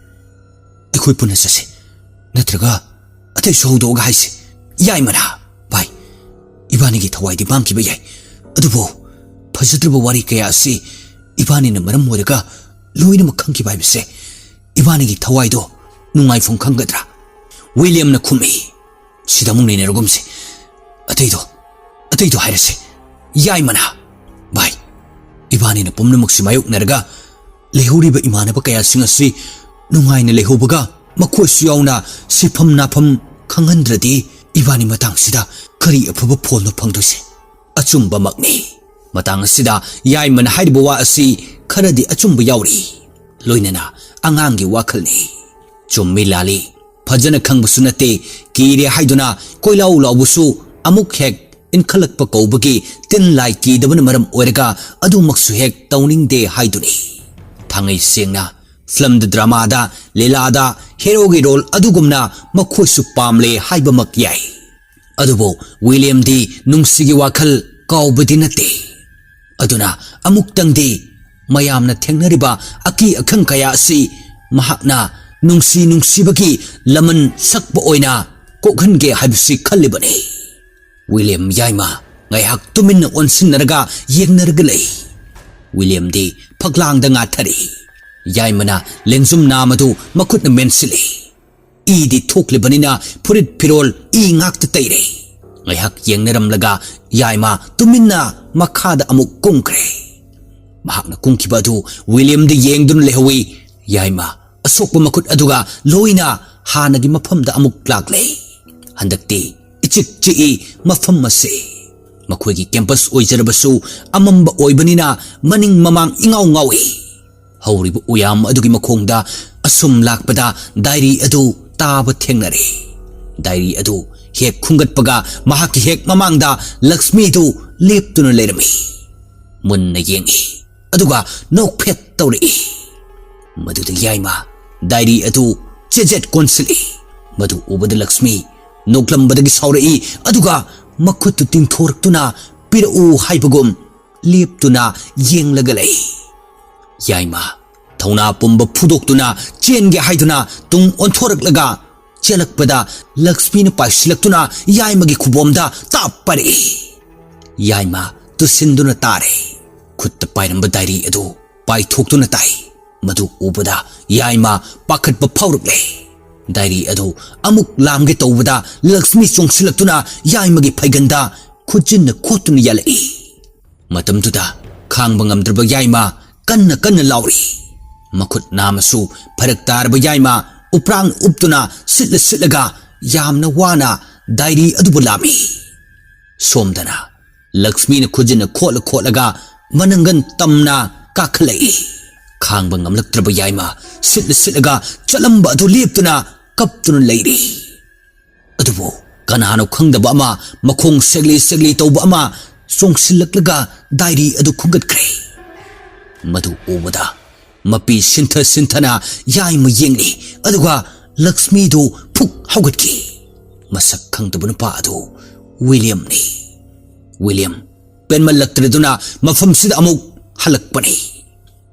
ꯑꯩꯈꯣꯏ ꯄꯨꯟꯅ ꯆꯠꯁꯤ꯫ ꯅꯠꯇ꯭ꯔꯒ ꯑꯇꯩꯁꯨ ꯍꯧꯗꯣꯛꯑꯒ ꯍꯥꯏꯁꯤ꯫" ꯌꯥꯏꯃꯅ, "ꯚꯥꯏ, ꯏꯕꯥꯅꯤꯒꯤ ꯊꯋꯥꯏꯗꯤ ꯃꯥꯡꯈꯤꯕ ꯌꯥꯏ꯫ ꯑꯗꯨꯕꯨ ꯐꯖꯗ꯭ꯔꯕ ꯋꯥꯔꯤ ꯀꯌꯥ ꯑꯁꯤ ꯏꯕꯥꯅꯤꯅ ꯃꯔꯝ ꯑꯣꯏꯔꯒ ꯂꯣꯏꯅꯃꯛ ꯈꯪꯈꯤꯕ ꯍꯥꯏꯕꯁꯦ ꯏꯕꯥꯅꯤꯒꯤ ꯊꯋꯥꯏꯗꯣ ꯅꯨꯡꯉꯥꯏꯐꯝ ꯈꯪꯒꯗ꯭ꯔꯥ?" ꯋꯤꯂꯤꯌꯝꯅ ꯈꯨꯝꯃꯤ, "ꯁꯤꯗ ꯑꯃꯨꯛ ꯅꯩꯅꯔꯒꯨꯝꯁꯤ꯫ ꯑꯇꯩꯗꯣ, ꯑꯇꯩꯗꯣ ꯍꯥꯏꯔꯁꯤ꯫" ꯌꯥꯏꯃꯅ, "ꯚꯥꯏ, ꯏꯕꯥꯅꯤꯅ ꯄꯨꯝꯅꯃꯛꯁꯤ ꯃꯥꯌꯣꯛꯅꯔꯒ ꯂꯩꯍꯧꯔꯤꯕ ꯏꯃꯥꯟꯅꯕ ꯀꯌꯥꯁꯤꯡ ꯑꯁꯤ ꯅꯨꯡꯉꯥꯏꯅ ꯂꯩꯍꯧꯕꯒ ꯃꯈꯣꯏꯁꯨ ꯌꯥꯎꯅ ꯁꯤꯐꯝ ꯅꯥꯐꯝ ꯈꯪꯍꯟꯗ꯭ꯔꯗꯤ ꯏꯕꯥꯅꯤ ꯃꯇꯥꯡꯁꯤꯗ ꯀꯔꯤ ꯑꯐꯕ ꯐꯣꯟꯅꯣ ꯐꯪꯗꯣꯏꯁꯦ?" ꯑꯆꯨꯝꯕꯃꯛꯅꯤ꯫ ꯃꯇꯥꯡ ꯑꯁꯤꯗ ꯌꯥꯏꯃꯅ ꯍꯥꯏꯔꯤꯕ ꯋꯥ ꯑꯁꯤ ꯈꯔꯗꯤ ꯑꯆꯨꯝꯕ ꯌꯥꯎꯔꯤ, ꯂꯣꯏꯅꯅ ꯑꯉꯥꯡꯒꯤ ꯋꯥꯈꯜꯅꯤ꯫ ꯆꯨꯝꯃꯤ ꯂꯥꯜꯂꯤ ꯐꯖꯅ ꯈꯪꯕꯁꯨ ꯅꯠꯇꯦ, ꯀꯤꯔꯦ ꯍꯥꯏꯗꯨꯅ ꯀꯣꯏꯂꯥꯎ ꯂꯥꯎꯕꯁꯨ ꯑꯃꯨꯛ ꯍꯦꯛ ꯏꯟꯈꯠꯂꯛꯄ ꯀꯧꯕꯒꯤ ꯇꯤꯟ ꯂꯥꯏ ꯀꯤꯗꯕꯅ ꯃꯔꯝ ꯑꯣꯏꯔꯒ ꯑꯗꯨꯃꯛꯁꯨ ꯍꯦꯛ ꯇꯧꯅꯤꯡꯗꯦ ꯍꯥꯏꯗꯨꯅꯤ꯫ ꯊꯥꯡꯉꯩ ꯁꯦꯡꯅ ꯐꯤꯂꯝꯗ, ꯗ꯭ꯔꯃꯥꯗ, ꯂꯤꯂꯥꯗ ꯍꯦꯔꯣꯒꯤ ꯔꯣꯜ ꯑꯗꯨꯒꯨꯝꯅ ꯃꯈꯣꯏꯁꯨ ꯄꯥꯝꯂꯦ ꯍꯥꯏꯕꯃꯛ ꯌꯥꯏ꯫ ꯑꯗꯨꯕꯨ ꯋꯤꯂꯤꯌꯝꯗꯤ ꯅꯨꯡꯁꯤꯒꯤ ꯋꯥꯈꯜ ꯀꯥꯎꯕꯗꯤ ꯅꯠꯇꯦ꯫ ꯑꯗꯨꯅ ꯑꯃꯨꯛꯇꯪꯗꯤ ꯃꯌꯥꯝꯅ ꯊꯦꯡꯅꯔꯤꯕ ꯑꯀꯤ ꯑꯈꯪ ꯀꯌꯥ ꯑꯁꯤ ꯃꯍꯥꯛꯅ ꯅꯨꯡꯁꯤ ꯅꯨꯡꯁꯤꯕꯒꯤ ꯂꯃꯟ ꯁꯛꯄ ꯑꯣꯏꯅ ꯀꯣꯛꯍꯟꯒꯦ ꯍꯥꯏꯕꯁꯤ ꯈꯜꯂꯤꯕꯅꯤ꯫ ꯋꯤꯂꯤꯌꯝ ꯌꯥꯏꯃ ꯉꯥꯏꯍꯥꯛ ꯇꯨꯃꯤꯟꯅ ꯑꯣꯟꯁꯤꯟꯅꯔꯒ ꯌꯦꯡꯅꯔꯒ ꯂꯩ꯫ ꯋꯤꯂꯤꯌꯝꯗꯤ ꯐꯛꯂꯥꯡꯗ ꯉꯥꯊꯔꯤ꯫ ꯌꯥꯏꯃꯅ ꯂꯦꯡꯖꯨꯝ ꯅꯥꯃꯗꯨ ꯃꯈꯨꯠꯅ ꯃꯦꯟꯁꯤꯜꯂꯤ꯫ ꯏꯗꯤ ꯊꯣꯛꯂꯤꯕꯅꯤꯅ ꯐꯨꯔꯤꯠ ꯐꯤꯔꯣꯜ ꯏ ꯉꯥꯛꯇ ꯇꯩꯔꯦ꯫ ꯉꯥꯏꯍꯥꯛ ꯌꯦꯡꯅꯔꯝꯂꯒ ꯌꯥꯏꯃ ꯇꯨꯃꯤꯟꯅ ꯃꯈꯥꯗ ꯑꯃꯨꯛ ꯀꯨꯝꯈ꯭ꯔꯦ꯫ ꯃꯍꯥꯛꯅ ꯀꯨꯝꯈꯤꯕ ꯑꯗꯨ ꯋꯤꯂꯤꯌꯝꯗ ꯌꯦꯡꯗꯨꯅ ꯂꯩꯍꯧꯏ꯫ ꯌꯥꯏꯃ ꯑꯁꯣꯛꯄ ꯃꯈꯨꯠ ꯑꯗꯨꯒ ꯂꯣꯏꯅ ꯍꯥꯟꯅꯒꯤ ꯃꯐꯝꯗ ꯑꯃꯨꯛ ꯂꯥꯛꯂꯦ꯫ ꯍꯟꯗꯛꯇꯤ ꯏꯆꯤꯛ ꯆꯤꯛꯏ ꯃꯐꯝ ꯑꯁꯤ꯫ ꯃꯈꯣꯏꯒꯤ campus ꯑꯣꯏꯖꯔꯕꯁꯨ ꯑꯃꯝꯕ ꯑꯣꯏꯕꯅꯤꯅ ꯃꯅꯤꯡ ꯃꯃꯥꯡ ꯏꯉꯥꯎ ꯉꯥꯎꯏ꯫ ꯍꯧꯔꯤꯕ ꯎꯌꯥꯝ ꯑꯗꯨꯒꯤ ꯃꯈꯣꯡꯗ ꯑꯁꯨꯝ ꯂꯥꯛꯄꯗ diary ꯑꯗꯨ ꯇꯥꯕ ꯊꯦꯡꯅꯔꯦ꯫ Diary ꯑꯗꯨ ꯍꯦꯛ ꯈꯨꯝꯒꯠꯄꯒ ꯃꯍꯥꯛꯀꯤ ꯍꯦꯛ ꯃꯃꯥꯡꯗ ꯂꯛꯁꯃꯤꯗꯨ ꯂꯦꯞꯇꯨꯅ ꯂꯩꯔꯝꯃꯤ꯫ ꯃꯨꯟꯅ ꯌꯦꯡꯏ, ꯑꯗꯨꯒ ꯅꯣꯛꯐꯦꯠ ꯇꯧꯔꯛꯏ꯫ ꯃꯗꯨꯗ ꯌꯥꯏꯃ diary ꯑꯗꯨ ꯆꯦꯖꯦꯠ ꯀꯣꯟꯁꯤꯜꯂꯤ꯫ ꯃꯗꯨ ꯎꯕꯗ ꯂꯛꯁꯃꯤ ꯅꯣꯛꯂꯝꯕꯗꯒꯤ ꯁꯥꯎꯔꯛꯏ, ꯑꯗꯨꯒ ꯃꯈꯨꯠꯇꯨ ꯇꯤꯡꯊꯣꯔꯛꯇꯨꯅ ꯄꯤꯔꯛꯎ ꯍꯥꯏꯕꯒꯨꯝ ꯂꯦꯞꯇꯨꯅ ꯌꯦꯡꯂꯒ ꯂꯩ꯫ ꯌꯥꯏꯃ ꯊꯧꯅꯥ ꯄꯨꯝꯕ ꯐꯨꯗꯣꯛꯇꯨꯅ ꯆꯦꯟꯒꯦ ꯍꯥꯏꯗꯨꯅ ꯇꯨꯡ ꯑꯣꯟꯊꯣꯔꯛꯂꯒ ꯆꯦꯜꯂꯛꯄꯗ ꯂꯛꯁꯃꯤꯅ ꯄꯥꯏꯁꯤꯜꯂꯛꯇꯨꯅ ꯌꯥꯏꯃꯒꯤ ꯈꯨꯕꯣꯝꯗ ꯇꯥꯞ ꯄꯥꯏꯔꯛꯏ꯫ ꯌꯥꯏꯃ ꯇꯨꯁꯤꯟꯗꯨꯅ ꯇꯥꯔꯦ꯫ ꯈꯨꯠꯇ ꯄꯥꯏꯔꯝꯕ diary ꯑꯗꯨ ꯄꯥꯏꯊꯣꯛꯇꯨꯅ ꯇꯥꯏ꯫ ꯃꯗꯨ ꯎꯕꯗ ꯌꯥꯏꯃ ꯄꯥꯈꯠꯄ ꯐꯥꯎꯔꯛꯂꯦ꯫ Diary ꯑꯗꯨ ꯑꯃꯨꯛ ꯂꯥꯝꯒꯦ ꯇꯧꯕꯗ ꯂꯛꯁꯃꯤ ꯆꯣꯡꯁꯤꯜꯂꯛꯇꯨꯅ ꯌꯥꯏꯃꯒꯤ ꯐꯩꯒꯟꯗ ꯈꯨꯠꯆꯤꯟꯅ ꯈꯣꯠꯇꯨꯅ ꯌꯥꯜꯂꯛꯏ꯫ ꯃꯇꯝꯗꯨꯗ ꯈꯥꯡꯕ ꯉꯝꯗ꯭ꯔꯕ ꯌꯥꯏꯃ ꯀꯟꯅ ꯀꯟꯅ ꯂꯥꯎꯔꯤ꯫ ꯃꯈꯨꯠ ꯅꯥꯝꯃꯁꯨ ꯐꯔꯛ ꯇꯥꯔꯕ ꯌꯥꯏꯃ ꯎꯄ꯭ꯔꯥꯡ ꯎꯞꯇꯨꯅ ꯁꯤꯠꯂ ꯁꯤꯠꯂꯒ ꯌꯥꯝꯅ ꯋꯥꯅ diary ꯑꯗꯨꯕꯨ ꯂꯥꯝꯃꯤ꯫ ꯁꯣꯝꯗꯅ ꯂꯛꯁꯃꯤꯅ ꯈꯨꯖꯤꯟꯅ ꯈꯣꯠꯂ ꯈꯣꯠꯂꯒ ꯃꯅꯪꯒꯟ ꯇꯝꯅ ꯀꯥꯈꯠꯂꯛꯏ꯫ ꯈꯥꯡꯕ ꯉꯝꯂꯛꯇ꯭ꯔꯕ ꯌꯥꯏꯃ ꯁꯤꯠꯂ ꯁꯤꯠꯂꯒ ꯆꯠꯂꯝꯕ ꯑꯗꯨ ꯂꯦꯞꯇꯨꯅ ꯀꯞꯇꯨꯅ ꯂꯩꯔꯤ꯫ ꯑꯗꯨꯕꯨ ꯀꯅꯥꯅꯣ ꯈꯪꯗꯕ ꯑꯃ, ꯃꯈꯣꯡ ꯁꯦꯛꯂꯤ ꯁꯦꯛꯂꯤ ꯇꯧꯕ ꯑꯃ ꯆꯣꯡꯁꯤꯜꯂꯛꯂꯒ diary ꯑꯗꯨ ꯈꯨꯝꯒꯠꯈ꯭ꯔꯦ꯫ ꯃꯗꯨ ꯎꯕꯗ ꯃꯄꯤ ꯁꯤꯟꯊ ꯁꯤꯟꯊꯅ ꯌꯥꯏꯃ ꯌꯦꯡꯂꯤ, ꯑꯗꯨꯒ ꯂꯛꯁꯃꯤꯗꯨ ꯐꯨꯛ ꯍꯧꯒꯠꯈꯤ꯫ ꯃꯁꯛ ꯈꯪꯗꯕ ꯅꯨꯄꯥ ꯑꯗꯨ ꯋꯤꯂꯤꯌꯝꯅꯤ꯫ ꯋꯤꯂꯤꯌꯝ ꯄꯦꯟꯃꯜꯂꯛꯇ꯭ꯔꯗꯨꯅ ꯃꯐꯝꯁꯤꯗ ꯑꯃꯨꯛ ꯍꯜꯂꯛꯄꯅꯤ꯫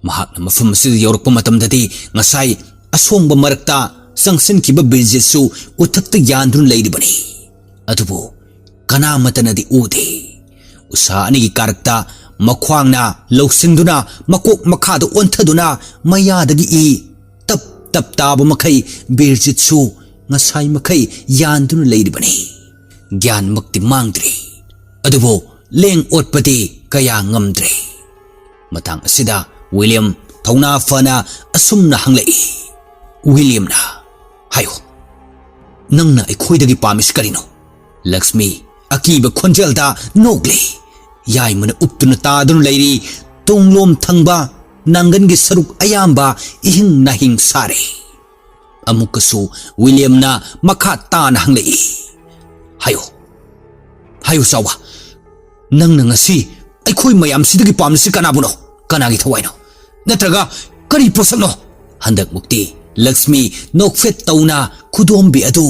ꯃꯍꯥꯛꯅ ꯃꯐꯝ ꯑꯁꯤꯗ ꯌꯧꯔꯛꯄ ꯃꯇꯝꯗꯗꯤ ꯉꯁꯥꯏ ꯑꯁꯣꯡꯕ ꯃꯔꯛꯇ ꯆꯪꯁꯤꯟꯈꯤꯕ ꯕꯤꯔꯖꯤꯠꯁꯨ ꯎꯊꯛꯇ ꯌꯥꯟꯗꯨꯅ ꯂꯩꯔꯤꯕꯅꯤ꯫ ꯑꯗꯨꯕꯨ ꯀꯅꯥꯃꯠꯇꯅꯗꯤ ꯎꯗꯦ꯫ ꯎꯁꯥ ꯑꯅꯤꯒꯤ ꯀꯥꯔꯛꯇ ꯃꯈ꯭ꯋꯥꯡꯅ ꯂꯧꯁꯤꯟꯗꯨꯅ ꯃꯀꯣꯛ ꯃꯈꯥꯗ ꯑꯣꯟꯊꯗꯨꯅ ꯃꯌꯥꯗꯒꯤ ꯏ ꯇꯞ ꯇꯞ ꯇꯥꯕ ꯃꯈꯩ ꯕꯤꯔꯖꯤꯠꯁꯨ ꯉꯁꯥꯏ ꯃꯈꯩ ꯌꯥꯟꯗꯨꯅ ꯂꯩꯔꯤꯕꯅꯤ꯫ ꯒ꯭ꯌꯥꯟꯃꯛꯇꯤ ꯃꯥꯡꯗ꯭ꯔꯤ, ꯑꯗꯨꯕꯨ ꯂꯦꯡ ꯑꯣꯠꯄꯗꯤ ꯀꯌꯥ ꯉꯝꯗ꯭ꯔꯦ꯫ ꯃꯇꯥꯡ ꯑꯁꯤꯗ ꯋꯤꯂꯤꯌꯝ ꯊꯧꯅꯥ ꯐꯅ ꯑꯁꯨꯝꯅ ꯍꯪꯂꯛꯏ, ꯋꯤꯂꯤꯌꯝꯅ, "ꯍꯥꯏꯌꯨ, "ꯅꯪꯅ ꯑꯩꯈꯣꯏꯗꯒꯤ ꯄꯥꯝꯃꯤꯁꯤ ꯀꯔꯤꯅꯣ?" ꯂꯛꯁꯃꯤ ꯑꯀꯤꯕ ꯈꯣꯟꯖꯦꯜꯗ ꯅꯣꯛꯂꯤ꯫ ꯌꯥꯏꯃꯅ ꯎꯞꯇꯨꯅ ꯇꯥꯗꯨꯅ ꯂꯩꯔꯤ ꯇꯨꯡꯂꯣꯝ ꯊꯪꯕ ꯅꯥꯡꯒꯟꯒꯤ ꯁꯔꯨꯛ ꯑꯌꯥꯝꯕ ꯏꯍꯤꯡ ꯅꯥꯍꯤꯡ ꯁꯥꯔꯦ꯫ ꯑꯃꯨꯛꯀꯁꯨ ꯋꯤꯂꯤꯌꯝꯅ ꯃꯈꯥ ꯇꯥꯅ ꯍꯪꯂꯛꯏ, "ꯍꯥꯏꯌꯨ, ꯍꯥꯏꯌꯨ ꯆꯥꯎꯕ, ꯅꯪꯅ ꯉꯁꯤ ꯑꯩꯈꯣꯏ ꯃꯌꯥꯝꯁꯤꯗꯒꯤ ꯄꯥꯝꯂꯤꯁꯤ ꯀꯅꯥꯕꯨꯅꯣ? ꯀꯅꯥꯒꯤ ꯊꯋꯥꯏꯅꯣ? ꯅꯠꯇ꯭ꯔꯒ ꯀꯔꯤ ꯄꯣꯠꯁꯛꯅꯣ?" ꯍꯟꯗꯛꯃꯨꯛꯇꯤ ꯂꯛꯁꯃꯤ ꯅꯣꯛꯐꯦꯠ ꯇꯧꯅ ꯈꯨꯗꯣꯝꯕꯤ ꯑꯗꯨ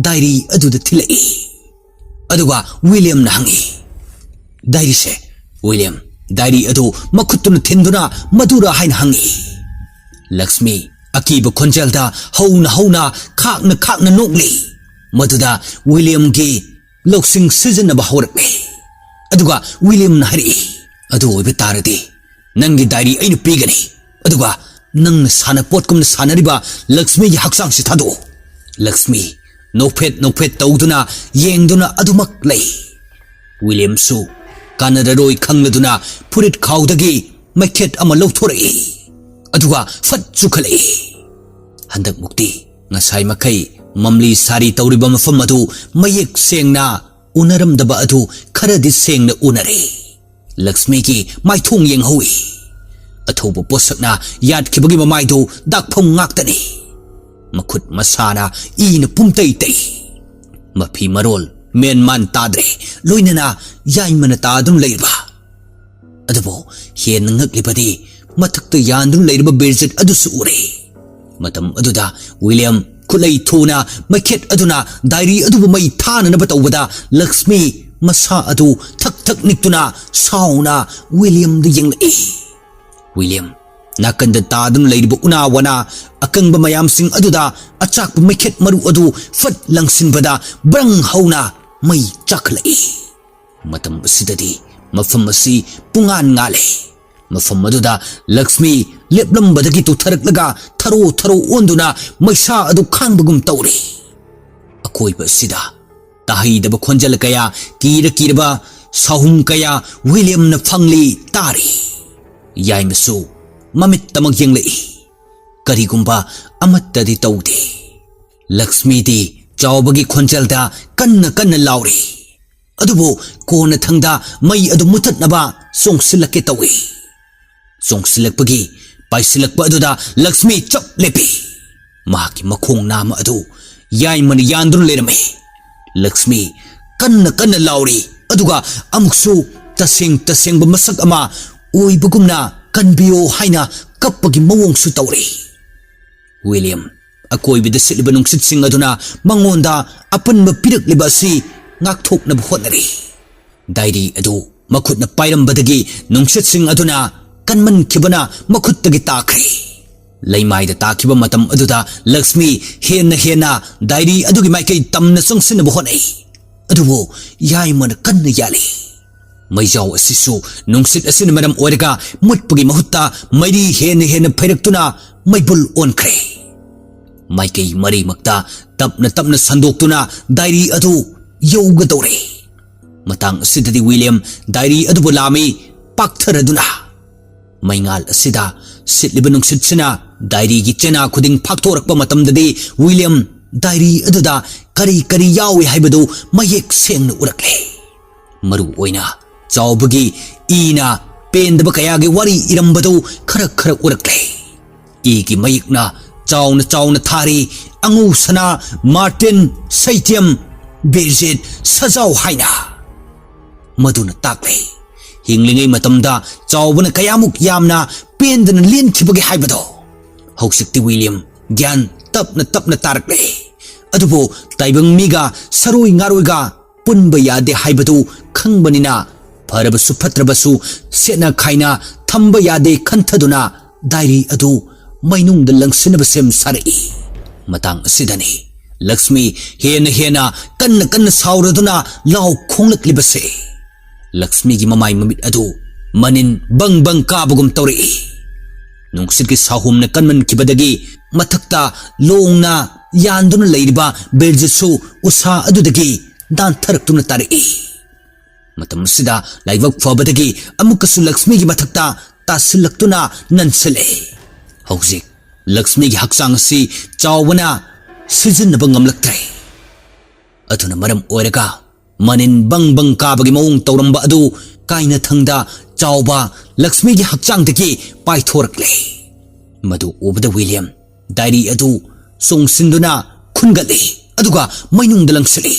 ꯗꯥꯏꯔꯤ ꯑꯗꯨꯗ ꯊꯤꯜꯂꯛꯏ꯫ ꯑꯗꯨꯒ ꯋꯤꯂꯤꯌꯝꯅ ꯍꯪꯉꯤ, "ꯗꯥꯏꯔꯤꯁꯦ?" ꯋꯤꯂꯤꯌꯝ ꯗꯥꯏꯔꯤ ꯑꯗꯨ ꯃꯈꯨꯠꯇꯨꯅ ꯊꯤꯟꯗꯨꯅ, "ꯃꯗꯨꯔ?" ꯍꯥꯏꯅ ꯍꯪꯉꯤ꯫ ꯂꯛꯁꯃꯤ ꯑꯀꯤꯕ ꯈꯣꯟꯖꯦꯜꯗ ꯍꯧꯅ ꯍꯧꯅ, ꯈꯥꯛꯅ ꯈꯥꯛꯅ ꯅꯣꯛꯂꯤ꯫ ꯃꯗꯨꯗ ꯋꯤꯂꯤꯌꯝꯒꯤ ꯂꯧꯁꯤꯡ ꯁꯤꯖꯤꯟꯅꯕ ꯍꯧꯔꯛꯂꯦ꯫ ꯑꯗꯨꯒ ꯋꯤꯂꯤꯌꯝꯅ ꯍꯥꯏꯔꯛꯏ, "ꯑꯗꯨ ꯑꯣꯏꯕ ꯇꯥꯔꯗꯤ ꯅꯪꯒꯤ ꯗꯥꯏꯔꯤ ꯑꯩꯅ ꯄꯤꯒꯅꯤ꯫ ꯑꯗꯨꯒ ꯅꯪꯅ ꯁꯥꯟꯅꯄꯣꯠꯀꯨꯝꯅ ꯁꯥꯟꯅꯔꯤꯕ ꯂꯛꯁꯃꯤꯒꯤ ꯍꯛꯆꯥꯡꯁꯤ ꯊꯥꯗꯣꯛꯎ꯫" ꯂꯛꯁꯃꯤ ꯅꯣꯛꯐꯦꯠ ꯅꯣꯛꯐꯦꯠ ꯇꯧꯗꯨꯅ ꯌꯦꯡꯗꯨꯅ ꯑꯗꯨꯃꯛ ꯂꯩ꯫ ꯋꯤꯂꯤꯌꯝꯁꯨ ꯀꯥꯟꯅꯔꯔꯣꯏ ꯈꯪꯂꯗꯨꯅ ꯐꯨꯔꯤꯠ ꯈꯥꯎꯗꯒꯤ ꯃꯩꯈꯦꯠ ꯑꯃ ꯂꯧꯊꯣꯔꯛꯏ꯫ ꯑꯗꯨꯒ ꯐꯠ ꯆꯨꯈꯠꯂꯛꯏ꯫ ꯍꯟꯗꯛꯃꯨꯛꯇꯤ ꯉꯁꯥꯏ ꯃꯈꯩ ꯃꯝꯂꯤ ꯁꯥꯔꯤ ꯇꯧꯔꯤꯕ ꯃꯐꯝ ꯑꯗꯨ ꯃꯌꯦꯛ ꯁꯦꯡꯅ ꯎꯅꯔꯝꯗꯕ ꯑꯗꯨ ꯈꯔꯗꯤ ꯁꯦꯡꯅ ꯎꯅꯔꯦ꯫ ꯂꯛꯁꯃꯤꯒꯤ ꯃꯥꯏꯊꯣꯡ ꯌꯦꯡꯍꯧꯏ꯫ ꯑꯊꯧꯕ ꯄꯣꯠꯁꯛꯅ ꯌꯥꯠꯈꯤꯕꯒꯤ ꯃꯃꯥꯏꯗꯨ ꯗꯥꯛꯐꯝ ꯉꯥꯛꯇꯅꯤ꯫ ꯃꯈꯨꯠ ꯃꯁꯥꯅ ꯏꯅ ꯄꯨꯝꯇꯩ ꯇꯩ꯫ ꯃꯐꯤ ꯃꯔꯣꯜ ꯃꯦꯟ ꯃꯥꯟ ꯇꯥꯗ꯭ꯔꯦ, ꯂꯣꯏꯅꯅ ꯌꯥꯏꯃꯅ ꯇꯥꯗꯨꯅ ꯂꯩꯔꯤꯕ꯫ ꯑꯗꯨꯕꯨ ꯍꯦꯟꯅ ꯉꯛꯂꯤꯕꯗꯤ ꯃꯊꯛꯇ ꯌꯥꯟꯗꯨꯅ ꯂꯩꯔꯤꯕ ꯕꯦꯔꯖꯤꯠ ꯑꯗꯨꯁꯨ ꯎꯔꯦ꯫ ꯃꯇꯝ ꯑꯗꯨꯗ ꯋꯤꯂꯤꯌꯝ ꯈꯨꯠꯂꯩ ꯊꯨꯅ ꯃꯩꯈꯦꯠ ꯑꯗꯨꯅ ꯗꯥꯏꯔꯤ ꯑꯗꯨꯕꯨ ꯃꯩ ꯊꯥꯅꯅꯕ ꯇꯧꯕꯗ ꯂꯛꯁꯃꯤ ꯃꯁꯥ ꯑꯗꯨ ꯊꯛ ꯊꯛ ꯅꯤꯛꯇꯨꯅ ꯁꯥꯎꯅ ꯋꯤꯂꯤꯌꯝꯗ ꯌꯦꯡꯂꯛꯏ꯫ ꯋꯤꯂꯤꯌꯝ ꯅꯥꯀꯟꯗ ꯇꯥꯗꯨꯅ ꯂꯩꯔꯤꯕ ꯎꯅꯥ ꯋꯥꯅꯥ ꯑꯀꯪꯕ ꯃꯌꯥꯝꯁꯤꯡ ꯑꯗꯨꯗ ꯑꯆꯥꯛꯄ ꯃꯩꯈꯦꯠ ꯃꯔꯨ ꯑꯗꯨ ꯐꯠ ꯂꯪꯁꯤꯟꯕꯗ ꯕ꯭ꯔꯪ ꯍꯧꯅ ꯃꯩ ꯆꯥꯛꯈꯠꯂꯛꯏ꯫ ꯃꯇꯝ ꯑꯁꯤꯗꯗꯤ ꯃꯐꯝ ꯑꯁꯤ ꯄꯨꯡꯉꯥꯟ ꯉꯥꯜꯂꯦ꯫ ꯃꯐꯝ ꯑꯗꯨꯗ ꯂꯛꯁꯃꯤ ꯂꯦꯞꯂꯝꯕꯗꯒꯤ ꯇꯨꯊꯔꯛꯂꯒ ꯊꯔꯣ ꯊꯔꯣ ꯑꯣꯟꯗꯨꯅ ꯃꯩꯁꯥ ꯑꯗꯨ ꯈꯥꯡꯕꯒꯨꯝ ꯇꯧꯔꯤ꯫ ꯑꯀꯣꯏꯕ ꯑꯁꯤꯗ ꯇꯥꯍꯩꯗꯕ ꯈꯣꯟꯖꯦꯜ ꯀꯌꯥ, ꯀꯤꯔ ꯀꯤꯔꯕ ꯁꯥꯍꯨꯝ ꯀꯌꯥ ꯋꯤꯂꯤꯌꯝꯅ ꯐꯪꯂꯤ ꯇꯥꯔꯤ꯫ ꯌꯥꯏꯃꯁꯨ ꯃꯃꯤꯠꯇꯃꯛ ꯌꯦꯡꯂꯛꯏ꯫ ꯀꯔꯤꯒꯨꯝꯕ ꯑꯃꯠꯇꯗꯤ ꯇꯧꯗꯦ꯫ ꯂꯛꯁꯃꯤꯗꯤ ꯆꯥꯎꯕꯒꯤ ꯈꯣꯟꯖꯦꯜꯗ ꯀꯟꯅ ꯀꯟꯅ ꯂꯥꯎꯔꯤ꯫ ꯑꯗꯨꯕꯨ ꯀꯣꯟꯅꯊꯪꯗ ꯃꯩ ꯑꯗꯨ ꯃꯨꯊꯠꯅꯕ ꯆꯣꯡꯁꯤꯜꯂꯛꯀꯦ ꯇꯧꯏ꯫ ꯆꯣꯡꯁꯤꯜꯂꯛꯄꯒꯤ ꯄꯥꯏꯁꯤꯜꯂꯛꯄ ꯑꯗꯨꯗ ꯂꯛꯁꯃꯤ ꯆꯞ ꯂꯦꯞꯄꯤ꯫ ꯃꯍꯥꯛꯀꯤ ꯃꯈꯣꯡ ꯅꯥꯝꯃ ꯑꯗꯨ ꯌꯥꯏꯃꯅ ꯌꯥꯟꯗꯨꯅ ꯂꯩꯔꯝꯃꯤ꯫ ꯂꯛꯁꯃꯤ ꯀꯟꯅ ꯀꯟꯅ ꯂꯥꯎꯔꯤ, ꯑꯗꯨꯒ ꯑꯃꯨꯛꯁꯨ ꯇꯁꯦꯡ ꯇꯁꯦꯡꯕ ꯃꯁꯛ ꯑꯃ ꯑꯣꯏꯕꯒꯨꯝꯅ "ꯀꯟꯕꯤꯌꯣ" ꯍꯥꯏꯅ ꯀꯞꯄꯒꯤ ꯃꯑꯣꯡꯁꯨ ꯇꯧꯔꯤ꯫ ꯋꯤꯂꯤꯌꯝ ꯑꯀꯣꯏꯕꯗ ꯁꯤꯠꯂꯤꯕ ꯅꯨꯡꯁꯤꯠꯁꯤꯡ ꯑꯗꯨꯅ ꯃꯉꯣꯟꯗ ꯑꯄꯟꯕ ꯄꯤꯔꯛꯂꯤꯕ ꯑꯁꯤ ꯉꯥꯛꯊꯣꯛꯅꯕ ꯍꯣꯠꯅꯔꯤ꯫ ꯗꯥꯏꯔꯤ ꯑꯗꯨ ꯃꯈꯨꯠꯅ ꯄꯥꯏꯔꯝꯕꯗꯒꯤ ꯅꯨꯡꯁꯤꯠꯁꯤꯡ ꯑꯗꯨꯅ ꯀꯟꯃꯟꯈꯤꯕꯅ ꯃꯈꯨꯠꯇꯒꯤ ꯇꯥꯈ꯭ꯔꯦ꯫ ꯂꯩꯃꯥꯏꯗ ꯇꯥꯈꯤꯕ ꯃꯇꯝ ꯑꯗꯨꯗ ꯂꯛꯁꯃꯤ ꯍꯦꯟꯅ ꯍꯦꯟꯅ ꯗꯥꯏꯔꯤ ꯑꯗꯨꯒꯤ ꯃꯥꯏꯀꯩ ꯇꯝꯅ ꯆꯪꯁꯤꯟꯅꯕ ꯍꯣꯠꯅꯩ꯫ ꯑꯗꯨꯕꯨ ꯌꯥꯏꯃꯅ ꯀꯟꯅ ꯌꯥꯜꯂꯤ꯫ ꯃꯩꯖꯥꯎ ꯑꯁꯤꯁꯨ ꯅꯨꯡꯁꯤꯠ ꯑꯁꯤꯅ ꯃꯔꯝ ꯑꯣꯏꯔꯒ ꯃꯨꯠꯄꯒꯤ ꯃꯍꯨꯠꯇ ꯃꯩꯔꯤ ꯍꯦꯟꯅ ꯍꯦꯟꯅ ꯐꯩꯔꯛꯇꯨꯅ ꯃꯩꯕꯨꯜ ꯑꯣꯟꯈ꯭ꯔꯦ꯫ ꯃꯥꯏꯀꯩ ꯃꯔꯤꯃꯛꯇ ꯇꯞꯅ ꯇꯞꯅ ꯁꯟꯗꯣꯛꯇꯨꯅ ꯗꯥꯏꯔꯤ ꯑꯗꯨ ꯌꯧꯒꯗꯧꯔꯦ꯫ ꯃꯇꯥꯡ ꯑꯁꯤꯗꯗꯤ ꯋꯤꯂꯤꯌꯝ ꯗꯥꯏꯔꯤ ꯑꯗꯨꯕꯨ ꯂꯥꯝꯃꯤ ꯄꯥꯛꯊꯔꯗꯨꯅ꯫ ꯃꯩꯉꯥꯜ ꯑꯁꯤꯗ ꯁꯤꯠꯂꯤꯕ ꯅꯨꯡꯁꯤꯠꯁꯤꯅ ꯗꯥꯏꯔꯤꯒꯤ ꯆꯦꯅꯥ ꯈꯨꯗꯤꯡ ꯐꯥꯛꯊꯣꯔꯛꯄ ꯃꯇꯝꯗꯗꯤ ꯋꯤꯂꯤꯌꯝ ꯗꯥꯏꯔꯤ ꯑꯗꯨꯗ ꯀꯔꯤ ꯀꯔꯤ ꯌꯥꯎꯏ ꯍꯥꯏꯕꯗꯨ ꯃꯌꯦꯛ ꯁꯦꯡꯅ ꯎꯔꯛꯂꯦ꯫ ꯃꯔꯨ ꯑꯣꯏꯅ ꯆꯥꯎꯕꯒꯤ ꯏꯅ ꯄꯦꯟꯗꯕ ꯀꯌꯥꯒꯤ ꯋꯥꯔꯤ ꯏꯔꯝꯕꯗꯨ ꯈꯔ ꯈꯔ ꯎꯔꯛꯂꯦ꯫ ꯏꯒꯤ ꯃꯌꯦꯛꯅ ꯆꯥꯎꯅ ꯆꯥꯎꯅ ꯊꯥꯔꯤ, "ꯑꯉꯧ ꯁꯅꯥ, ꯃꯥꯔꯇꯤꯟ, ꯁꯩꯇꯦꯝ, ꯕꯤꯔꯖꯤꯠ, ꯁꯖꯥꯎ" ꯍꯥꯏꯅ꯫ ꯃꯗꯨꯅ ꯇꯥꯛꯂꯦ, ꯍꯤꯡꯂꯤꯉꯩ ꯃꯇꯝꯗ ꯆꯥꯎꯕꯅ ꯀꯌꯥꯃꯨꯛ ꯌꯥꯝꯅ ꯄꯦꯟꯗꯅ ꯂꯦꯟꯈꯤꯕꯒꯦ ꯍꯥꯏꯕꯗꯣ꯫ ꯍꯧꯖꯤꯛꯇꯤ ꯋꯤꯂꯤꯌꯝ ꯒ꯭ꯌꯥꯟ ꯇꯞꯅ ꯇꯞꯅ ꯇꯥꯔꯛꯂꯦ꯫ ꯑꯗꯨꯕꯨ ꯇꯥꯏꯕꯪ ꯃꯤꯒ ꯁꯔꯣꯏ ꯉꯥꯔꯣꯏꯒ ꯄꯨꯟꯕ ꯌꯥꯗꯦ ꯍꯥꯏꯕꯗꯨ ꯈꯪꯕꯅꯤꯅ, ꯐꯔꯕꯁꯨ ꯐꯠꯇ꯭ꯔꯕꯁꯨ ꯁꯦꯠꯅ ꯈꯥꯏꯅ ꯊꯝꯕ ꯌꯥꯗꯦ ꯈꯟꯊꯗꯨꯅ ꯗꯥꯏꯔꯤ ꯑꯗꯨ ꯃꯩꯅꯨꯡꯗ ꯂꯪꯁꯤꯟꯅꯕ ꯁꯦꯝ ꯁꯥꯔꯛꯏ꯫ ꯃꯇꯥꯡ ꯑꯁꯤꯗꯅꯤ ꯂꯛꯁꯃꯤ ꯍꯦꯟꯅ ꯍꯦꯟꯅ ꯀꯟꯅ ꯀꯟꯅ ꯁꯥꯎꯔꯗꯨꯅ ꯂꯥꯎ ꯈꯣꯡꯂꯛꯂꯤꯕꯁꯦ꯫ ꯂꯛꯁꯃꯤꯒꯤ ꯃꯃꯥꯏ ꯃꯃꯤꯠ ꯑꯗꯨ ꯃꯅꯤꯟ ꯕꯪ ꯕꯪ ꯀꯥꯕꯒꯨꯝ ꯇꯧꯔꯛꯏ꯫ ꯅꯨꯡꯁꯤꯠꯀꯤ ꯁꯥꯍꯨꯝꯅ ꯀꯟꯃꯟꯈꯤꯕꯗꯒꯤ ꯃꯊꯛꯇ ꯂꯣꯡꯅ ꯌꯥꯟꯗꯨꯅ ꯂꯩꯔꯤꯕ ꯕꯤꯔꯖꯤꯠꯁꯨ ꯎꯁꯥ ꯑꯗꯨꯗꯒꯤ ꯅꯥꯟꯊꯔꯛꯇꯨꯅ ꯇꯥꯔꯛꯏ꯫ ꯃꯇꯝ ꯑꯁꯤꯗ ꯂꯥꯏꯕꯛ ꯐꯕꯗꯒꯤ ꯑꯃꯨꯛꯀꯁꯨ ꯂꯛꯁꯃꯤꯒꯤ ꯃꯊꯛꯇ ꯇꯥꯁꯤꯜꯂꯛꯇꯨꯅ ꯅꯟꯁꯤꯜꯂꯛꯏ꯫ ꯍꯧꯖꯤꯛ ꯂꯛꯁꯃꯤꯒꯤ ꯍꯛꯆꯥꯡ ꯑꯁꯤ ꯆꯥꯎꯕꯅ ꯁꯤꯖꯤꯟꯅꯕ ꯉꯝꯂꯛꯇ꯭ꯔꯦ꯫ ꯑꯗꯨꯅ ꯃꯔꯝ ꯑꯣꯏꯔꯒ ꯃꯅꯤꯟ ꯕꯪ ꯕꯪ ꯀꯥꯕꯒꯤ ꯃꯑꯣꯡ ꯇꯧꯔꯝꯕ ꯑꯗꯨ ꯀꯥꯏꯅꯊꯪꯗ ꯆꯥꯎꯕ ꯂꯛꯁꯃꯤꯒꯤ ꯍꯛꯆꯥꯡꯗꯒꯤ ꯄꯥꯏꯊꯣꯔꯛꯂꯦ꯫ ꯃꯗꯨ ꯎꯕꯗ ꯋꯤꯂꯤꯌꯝ ꯗꯥꯏꯔꯤ ꯑꯗꯨ ꯆꯣꯡꯁꯤꯟꯗꯨꯅ ꯈꯨꯟꯒꯠꯂꯤ, ꯑꯗꯨꯒ ꯃꯩꯅꯨꯡꯗ ꯂꯪꯁꯤꯜꯂꯤ꯫